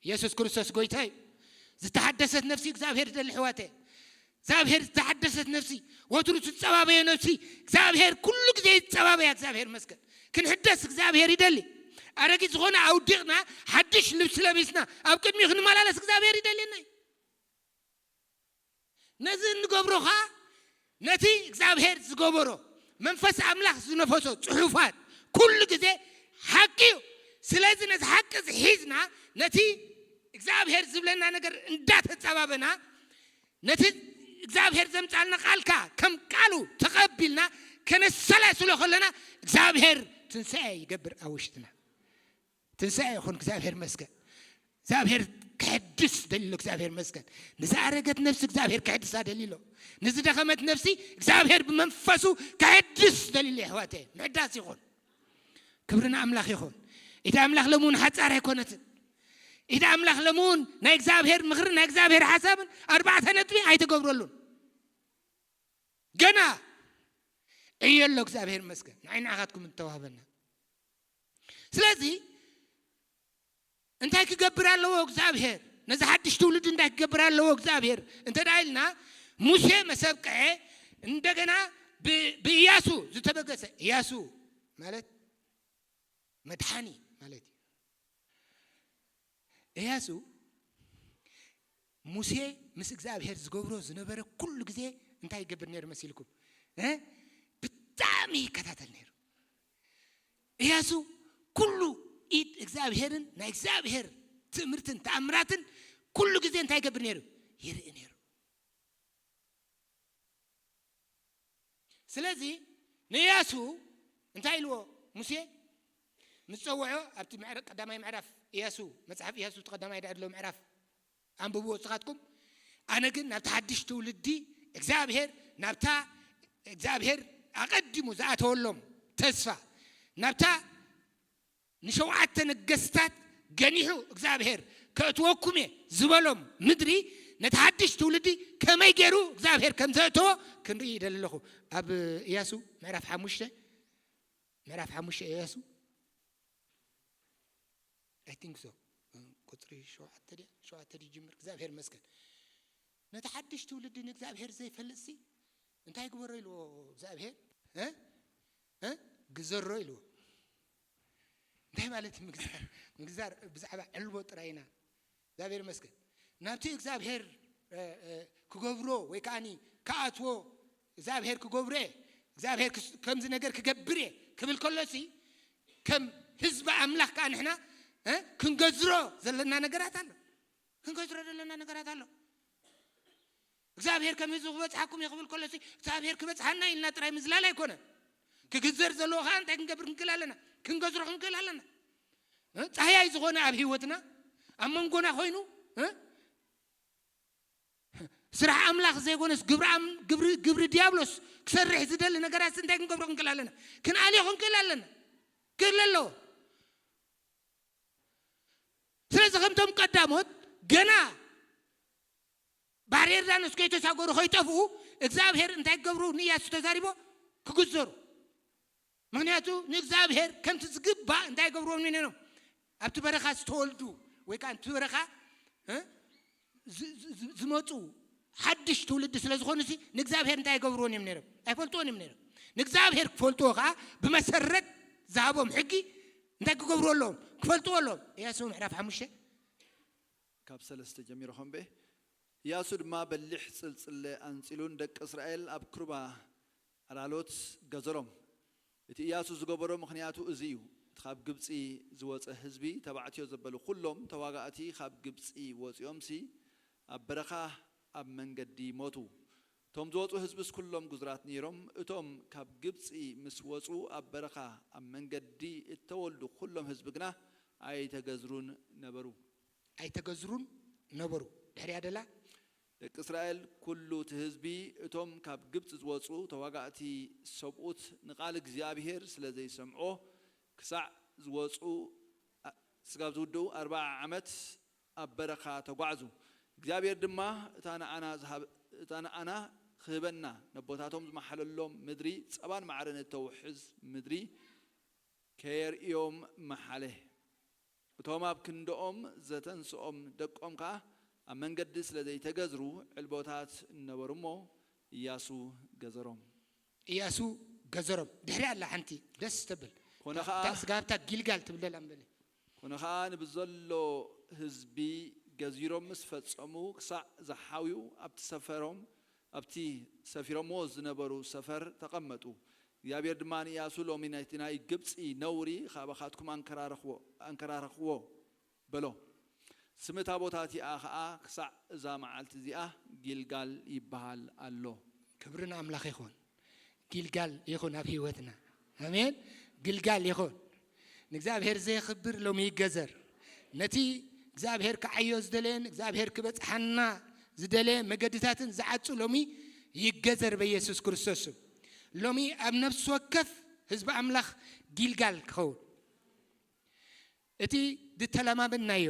ኢየሱስ ክርስቶስ ጎይታ እዩ። ዝተሓደሰት ነፍሲ እግዚኣብሔር ይደሊ ኣሕዋተ። እግዚኣብሔር ዝተሓደሰት ነፍሲ ወትሩ ትጸባበዮ ነፍሲ እግዚኣብሔር ኩሉ ግዜ ይጸባበያ። እግዚኣብሔር መስገን ክንሕደስ እግዚኣብሔር ይደሊ። ኣረጊት ዝኾነ ኣውዲቕና ሓድሽ ልብሲ ለቢስና ኣብ ቅድሚኡ ክንመላለስ እግዚኣብሔር ይደልየና እዩ። ነዚ እንገብሮ ኸዓ ነቲ እግዚኣብሔር ዝገበሮ መንፈስ ኣምላኽ ዝነፈሶ ጽሑፋት ኩሉ ግዜ ሓቂ እዩ። ስለዚ ነዚ ሓቂ እዚ ሒዝና ነቲ እግዚኣብሔር ዝብለና ነገር እንዳተጸባበና ነቲ እግዚኣብሔር ዘምጻልና ቃልካ ከም ቃሉ ተቐቢልና ከነሰላስሎ ከለና እግዚኣብሔር ትንሳኤ ይገብር ኣብ ውሽጥና። ትንሳኤ ይኹን እግዚኣብሔር መስገን። እግዚኣብሔር ክሕድስ ደሊሎ እግዚኣብሔር መስገን። ንዝኣረገት ነፍሲ እግዚኣብሔር ክሕድሳ ደሊሎ። ንዝደኸመት ነፍሲ እግዚኣብሔር ብመንፈሱ ክሕድስ ደሊሎ። የሕዋተ ምሕዳስ ይኹን። ክብሪ ንኣምላኽ ይኹን። ኢድ ኣምላኽ ለምውን ሓጻር ኣይኮነትን። ኢድ ኣምላኽ ለምውን ናይ እግዚኣብሔር ምኽሪ ናይ እግዚኣብሔር ሓሳብን ኣርባዕተ ነጥቢ ኣይተገብረሉን። ገና እየሎ እግዚኣብሔር መስገን ንዓይ ንዓኻትኩም እንተዋህበና። ስለዚ እንታይ ክገብር ኣለዎ እግዚኣብሔር? ነዚ ሓድሽ ትውልድ እንታይ ክገብር ኣለዎ እግዚኣብሔር እንተ ደኣ ኢልና፣ ሙሴ መሰብቅዐ እንደገና ብ- ብእያሱ ዝተበገሰ፣ እያሱ ማለት መድሓኒ ማለት እዩ። እያሱ ሙሴ ምስ እግዚኣብሔር ዝገብሮ ዝነበረ ኩሉ ግዜ እንታይ ይገብር ነይሩ መሲልኩም? እ? ብጣዕሚ ይከታተል ነይሩ። እያሱ ኩሉ ኢድ እግዚኣብሔርን ናይ እግዚኣብሔር ትእምርትን ተኣምራትን ኩሉ ግዜ እንታይ ይገብር ነይሩ? ይርኢ ነይሩ። ስለዚ ንእያሱ እንታይ ኢልዎ? ሙሴ ምስ ጸውዖ ኣብቲ ምዕራ- ቀዳማይ ምዕራፍ እያሱ፣ መጽሓፍ እያሱ እቲ ቀዳማይ ዳዕድሎ ምዕራፍ ኣንብብዎ እስኻትኩም። ኣነ ግን ናብቲ ሓድሽ ትውልዲ እግዚኣብሔር ናብታ እግዚኣብሔር ኣቐዲሙ ዝኣተወሎም ተስፋ ናብታ ንሸውዓተ ነገስታት ገኒሑ እግዚኣብሔር ከእትወኩም እየ ዝበሎም ምድሪ ነቲ ሓድሽ ትውልዲ ከመይ ገይሩ እግዚኣብሔር ከም ዘእተዎ ክንርኢ ይደሊ ኣለኹ። ኣብ እያሱ ምዕራፍ ሓሙሽተ ምዕራፍ ሓሙሽተ እያሱ I think so ቁፅሪ ሸውዓተ ድያ ሸውዓተ ድዩ ጅምር እግዚኣብሔር መስገን። ነቲ ሓድሽ ትውልዲ ንእግዚኣብሔር ዘይፈልጥሲ እንታይ ግበሮ ኢልዎ እግዚኣብሔር እ? እ? ግዘሮ ኢልዎ። እንታይ ማለት እዩ ምግዛር? ምግዛር ብዛዕባ ዕልቦ ጥራይ ኢና። እግዚኣብሔር ይመስገን። ናብቲ እግዚኣብሔር እ፣ እ፣ ክገብሮ ወይ ከዓኒ ክኣትዎ እግዚኣብሔር ክገብሮ እየ፣ እግዚኣብሔር ክስ- ከምዚ ነገር ክገብር እየ ክብል ከሎሲ ከም ህዝቢ ኣምላኽ ከዓ ንሕና እ፣ ክንገዝሮ ዘለና ነገራት ኣሎ። ክንገዝሮ ዘለና ነገራት ኣሎ። እግዚኣብሔር ከም ህዝቢ ክበፅሓኩም እየ ክብል ከሎሲ እግዚኣብሔር ክበፅሓና ኢልና ጥራይ ምዝላል ኣይኮነን። ክግዘር ዘለዎ ከዓ እንታይ ክንገብር ክንክእል ኣለና? ክንገዝሮ ክንክእል ኣለና። እ? ፃህያይ ዝኾነ ኣብ ህይወትና ኣብ መንጎና ኮይኑ እ? ስራሕ ኣምላኽ ዘይኮነስ ግብሪ ኣም- ግብሪ ግብሪ ዲያብሎስ ክሰርሕ ዝደሊ ነገራት እንታይ ክንገብሮ ክንክእል ኣለና? ክንኣልዮ ክንክእል ኣለና። ክእል ኣለዎ። ስለዚ ከምቶም ቀዳሞት ገና ባሕሪ ዮርዳኖስ ከይተሳገሩ ከይጠፍኡ እግዚኣብሔር እንታይ ክገብሩ ንእያሱ ተዛሪቦ ክግዘሩ። ምክንያቱ ንእግዚኣብሔር ከምቲ ዝግባእ እንታይ ይገብርዎም ነይሮም? ኣብቲ በረኻ ዝተወልዱ ወይ ከዓ ኣብቲ በረኻ እ? ዝ- ዝ- ዝ- ዝመፁ ሓድሽ ትውልዲ ስለ ዝኾኑሲ ንእግዚኣብሔር እንታይ ይገብርዎን እዮም ነይሮም? ኣይፈልጥዎን እዮም ነይሮም። ንእግዚኣብሔር ክፈልጥዎ ከዓ ብመሰረት ዝሃቦም ሕጊ እንታይ ክገብርዎ ኣለዎም? ክፈልጥዎ ኣለዎም። ኢያሱ ምዕራፍ ሓሙሽተ። ካብ ሰለስተ ጀሚሮ ከንብእ። ኢያሱ ድማ በሊሕ ጽልጽለ ኣንጺሉ ንደቂ እስራኤል ኣብ ክሩባ ኣላሎት ገዘሮም። እቲ ኢያሱ ዝገበሮ ምኽንያቱ እዚ እዩ። እቲ ካብ ግብጺ ዝወጸ ህዝቢ፣ ተባዕትዮ ዘበሉ ኩሎም ተዋጋእቲ ካብ ግብጺ ወጺኦምሲ ኣብ በረኻ ኣብ መንገዲ ሞቱ። እቶም ዝወጹ ህዝብስ ኩሎም ግዙራት ነይሮም። እቶም ካብ ግብጺ ምስ ወጹ ኣብ በረኻ ኣብ መንገዲ እተወልዱ ኩሎም ህዝቢ ግና ኣይተገዝሩን ነበሩ። ኣይተገዝሩን ነበሩ። ድሕሪያ ደላ ደቂ እስራኤል ኩሉ እቲ ህዝቢ፣ እቶም ካብ ግብጺ ዝወጹ ተዋጋእቲ ሰብኡት፣ ንቓል እግዚኣብሄር ስለ ዘይሰምዖ፣ ክሳዕ ዝወጹ፣ ኣ-፣ ስጋብ ዝውድኡ ኣርብዓ ዓመት ኣብ በረኻ ተጓዕዙ። እግዚኣብሄር ድማ እታ ንኣና ዝሃብ-፣ እታ ንኣና ክህበና፣ ነቦታቶም ዝመሓለሎም ምድሪ፣ ጸባን መዓርን እተውሕዝ ምድሪ፣ ከየርእዮም መሓለ። እቶም ኣብ ክንድኦም ዘተንስኦም ደቆም ከኣ ኣብ መንገዲ ስለ ዘይተገዝሩ ዕልቦታት ነበሩ እሞ፣ ኢያሱ ገዘሮም። ኢያሱ ገዘሮም። ድሕሪ ኣላ ሓንቲ ደስ ተብል። ኮነ ከኣ እታ ስጋብታ ጊልጋል ትብለላ እምበለ። ኮነ ኸኣ ንብዘሎ ህዝቢ ገዚሮም ምስ ፈጸሙ፣ ክሳዕ ዝሓውዩ ኣብቲ ሰፈሮም፣ ኣብቲ ሰፊሮምዎ ዝነበሩ ሰፈር ተቐመጡ። እግዚኣብሔር ድማ ንኢያሱ፣ ሎሚ ናይቲ ናይ ግብጺ ነውሪ ካባኻትኩም ኣንከራረኽዎ፣ ኣንከራረኽዎ በሎ። ስም እታ ቦታ እቲኣ ኸኣ ክሳዕ እዛ መዓልቲ እዚኣ ጊልጋል ይበሃል ኣሎ። ክብሪ ንኣምላኽ ይኹን። ጊልጋል ይኹን ኣብ ህይወትና። ኣሜን። ግልጋል ይኹን። ንእግዚኣብሔር ዘየኽብር ሎሚ ይገዘር። ነቲ እግዚኣብሔር ክዓዮ ዝደለየን እግዚኣብሔር ክበጽሓና ዝደለየ መገድታትን ዝዓጹ ሎሚ ይገዘር በኢየሱስ ክርስቶስ ስም። ሎሚ ኣብ ነፍሲ ወከፍ ህዝቢ ኣምላኽ ጊልጋል ክኸውን። እቲ ድተለማመድናዮ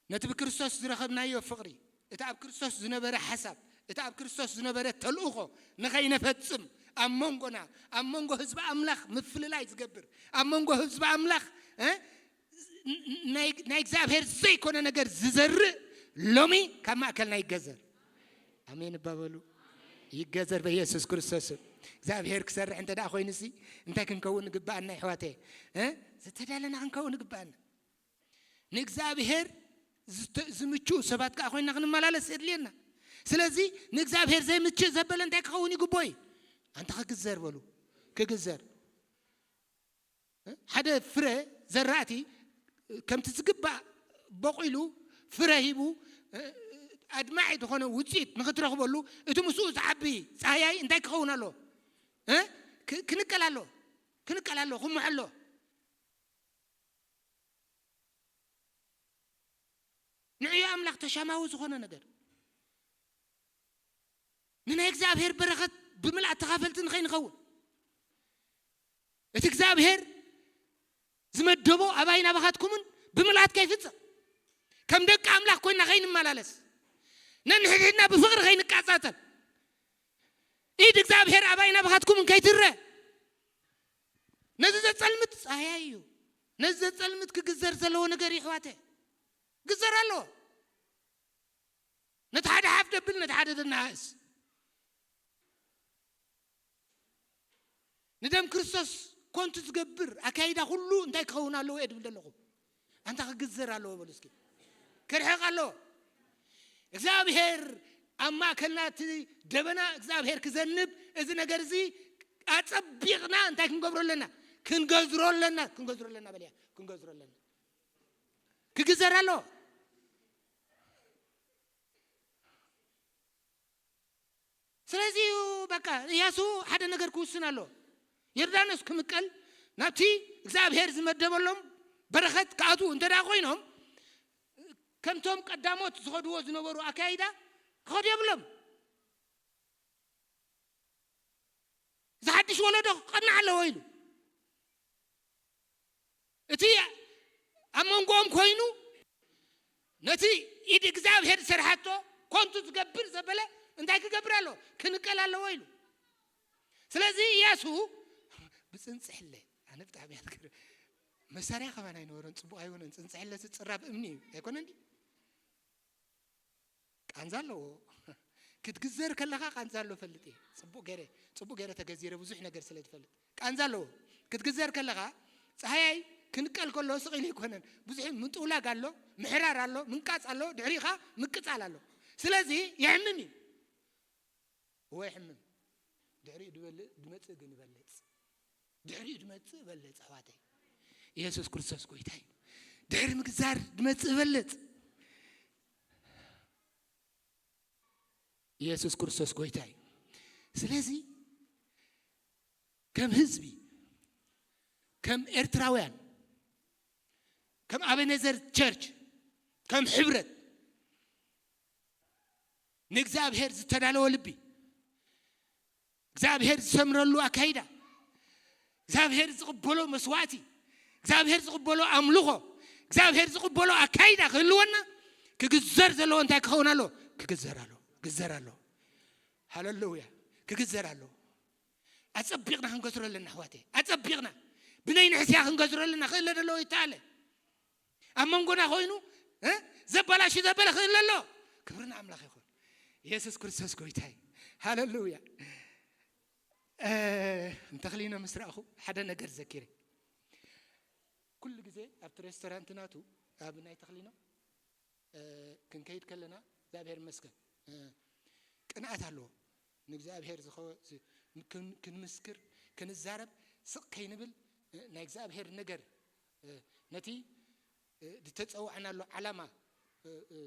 ነቲ ብክርስቶስ ዝረኸብናዮ ፍቕሪ፣ እቲ ኣብ ክርስቶስ ዝነበረ ሓሳብ፣ እቲ ኣብ ክርስቶስ ዝነበረ ተልእኾ ንኸይነፈጽም ኣብ መንጎና፣ ኣብ መንጎ ህዝቢ ኣምላኽ ምፍልላይ ዝገብር፣ ኣብ መንጎ ህዝቢ ኣምላኽ፣ እ፣ ናይ፣ ናይ እግዚኣብሔር ዘይኮነ ነገር ዝዘርእ ሎሚ ካብ ማእከልና ይገዘር። ኣሜን እባ በሉ። ይገዘር በኢየሱስ ክርስቶስ ስም። እግዚኣብሔር ክሰርሕ እንተ ደኣ ኮይኑሲ እንታይ ክንከውን ንግብኣና ይሕዋተይ? እ? ዝተዳለና ክንከውን ንግብኣና። ንእግዚኣብሔር ዝተ-፣ ዝምችኡ ሰባት ከኣ ኮይንና ክንመላለስ የድልየና። ስለዚ ንእግዚኣብሔር ዘይምችእ ዘበለ እንታይ ክኸውን ይግብኦ እዩ? ኣንታ ክግዘር በሉ። ክግዘር። እ? ሓደ ፍረ ዘራእቲ ከምቲ ዝግባእ በቑሉ ፍረ ሂቡ፣ እ፣ ኣድማዒ ዝኾነ ውፅኢት ንኽትረኽበሉ እቲ ምስኡ ዝዓቢ ፃህያይ እንታይ ክኸውን ኣለዎ? እ? ክ-፣ ክንቀል ኣለዎ። ክንቀል ኣለዎ። ክምዖ ኣለዎ። ንዕዮ ኣምላኽ ተሻማዊ ዝኾነ ነገር፣ ንናይ እግዚኣብሔር በረኸት ብምልኣት ተኻፈልቲ ንኸይንኸውን፣ እቲ እግዚኣብሔር ዝመደቦ ኣባይን ኣባኻትኩምን ብምልኣት ከይፍጸም፣ ከም ደቂ ኣምላኽ ኮይንና ከይንመላለስ፣ ነንሕድሕድና ብፍቕሪ ከይንቃጻጸል፣ ኢድ እግዚኣብሔር ኣባይን ኣባኻትኩምን ከይትረ፣ ነዚ ዘጸልምት ጻህያይ እዩ። ነዚ ዘጸልምት ክግዘር ዘለዎ ነገር እዩ፣ ኣሕዋተ። ግዘር ኣለዎ። ነቲ ሓደ ሓፍ ደብል፣ ነቲ ሓደ ደናኣእስ። ንደም ክርስቶስ ኮንቱ ዝገብር ኣካይዳ ኩሉ እንታይ ክኸውን ኣለዎ እየ ድብል ዘለኹ? ኣንታ ክግዘር ኣለዎ በሉ እስኪ። ክርሕቕ ኣለዎ። እግዚኣብሔር ኣብ ማእከልና እቲ ደበና እግዚኣብሔር ክዘንብ፣ እዚ ነገር እዚ ኣጸቢቕና እንታይ ክንገብሮ ኣለና? ክንገዝሮ ኣለና። ክንገዝሮ ኣለና በልያ። ክንገዝሮ ኣለና። ክግዘር ኣለዎ። ስለዚ እዩ በቃ ኢያሱ ሓደ ነገር ክውስን ኣለዎ። ዮርዳኖስ ክምቀል፣ ናብቲ እግዚኣብሔር ዝመደበሎም በረኸት ክኣትዉ እንተ ደኣ ኮይኖም፣ ከምቶም ቀዳሞት ዝኸድዎ ዝነበሩ ኣካይዳ ክኸዱ የብሎም። እዚ ሓድሽ ወለዶ ክቐንዕ ኣለዎ ኢሉ። እቲ ኣብ መንጎኦም ኮይኑ ነቲ ኢድ እግዚኣብሔር ዝሰርሓቶ ኮንቱ ዝገብር ዘበለ እንታይ ክገብር ኣለዎ? ክንቀል ኣለዎ ኢሉ። ስለዚ ኢያሱ ብጽንጽሕለ፣ ኣነ ብጣዕሚ እያ ትገርም። መሳርያ ከማን ኣይነበሮን፣ ጽቡቕ ኣይኮነን። ጽንጽሕለ እቲ ጽራብ እምኒ እዩ፣ ኣይኮነን ድዩ? ቃንዛ ኣለዎ። ክትግዘር ከለኻ ቃንዛ ኣሎ ፈልጥ እየ። ጽቡቕ ገይረ፣ ጽቡቕ ገይረ ተገዚረ ብዙሕ ነገር ስለ ዝፈልጥ። ቃንዛ ኣለዎ። ክትግዘር ከለኻ ጸሃያይ ክንቀል ከሎ ስቕ ኢሉ ኣይኮነን። ብዙሕ ምጥውላግ ኣሎ፣ ምሕራር ኣሎ፣ ምንቃጽ ኣሎ፣ ድሕሪኻ ምቅጻል ኣሎ። ስለዚ የሕምም እዩ። እወ የሕምም። ድሕሪኡ ድበልእ፣ ድመጽእ ግን ይበልጽ። ድሕሪኡ ድመጽእ ይበልጽ ኣሕዋተይ። ኢየሱስ ክርስቶስ ጎይታ እዩ። ድሕሪ ምግዛር ድመጽእ ይበልጽ። ኢየሱስ ክርስቶስ ጎይታ እዩ። ስለዚ ከም ህዝቢ፣ ከም ኤርትራውያን፣ ከም ኣቤኔዘር ቸርች፣ ከም ሕብረት ንእግዚኣብሔር ዝተዳለወ ልቢ፣ እግዚኣብሔር ዝሰምረሉ ኣካይዳ፣ እግዚኣብሔር ዝቕበሎ መስዋዕቲ፣ እግዚኣብሔር ዝቕበሎ ኣምልኾ፣ እግዚኣብሔር ዝቕበሎ ኣካይዳ ክህልወና ክግዘር ዘለዎ እንታይ ክኸውን ኣለዎ? ክግዘር ኣለዎ። ክግዘር ኣለዎ። ሃሌሉያ። ክግዘር ኣለዎ። ኣጸቢቕና ክንገዝሮ ኣለና ኣሕዋተይ። ኣጸቢቕና ብነይ ንሕስያ ክንገዝሮ ኣለና። ክእለ ደለዎ ይተኣለ ኣብ መንጎና ኮይኑ እ ዘበላሹ ዘበለ ክእለ ኣሎ። ክብሪ ንኣምላኽ ይኹን። ኢየሱስ ክርስቶስ ጎይታ እዩ። ሃሌሉያ። እ፣ ንተኽሊኖ ምስ ረኣኹ ሓደ ነገር ዘኪረ። ኩሉ ግዜ ኣብቲ ሬስቶራንት ናቱ ኣብ ናይ ተኽሊኖ እ፣ ክንከይድ ከለና እግዚኣብሔር ይመስገን እ፣ ቅንኣት ኣለዎ። ንእግዚኣብሔር ዝኸ- ዝ- ክን- ክንምስክር ክንዛረብ ስቕ ከይንብል እ፣ ናይ እግዚኣብሔር ነገር እ፣ ነቲ እ፣ ዝተጸዋዕናሉ ዓላማ እ፣ እ፣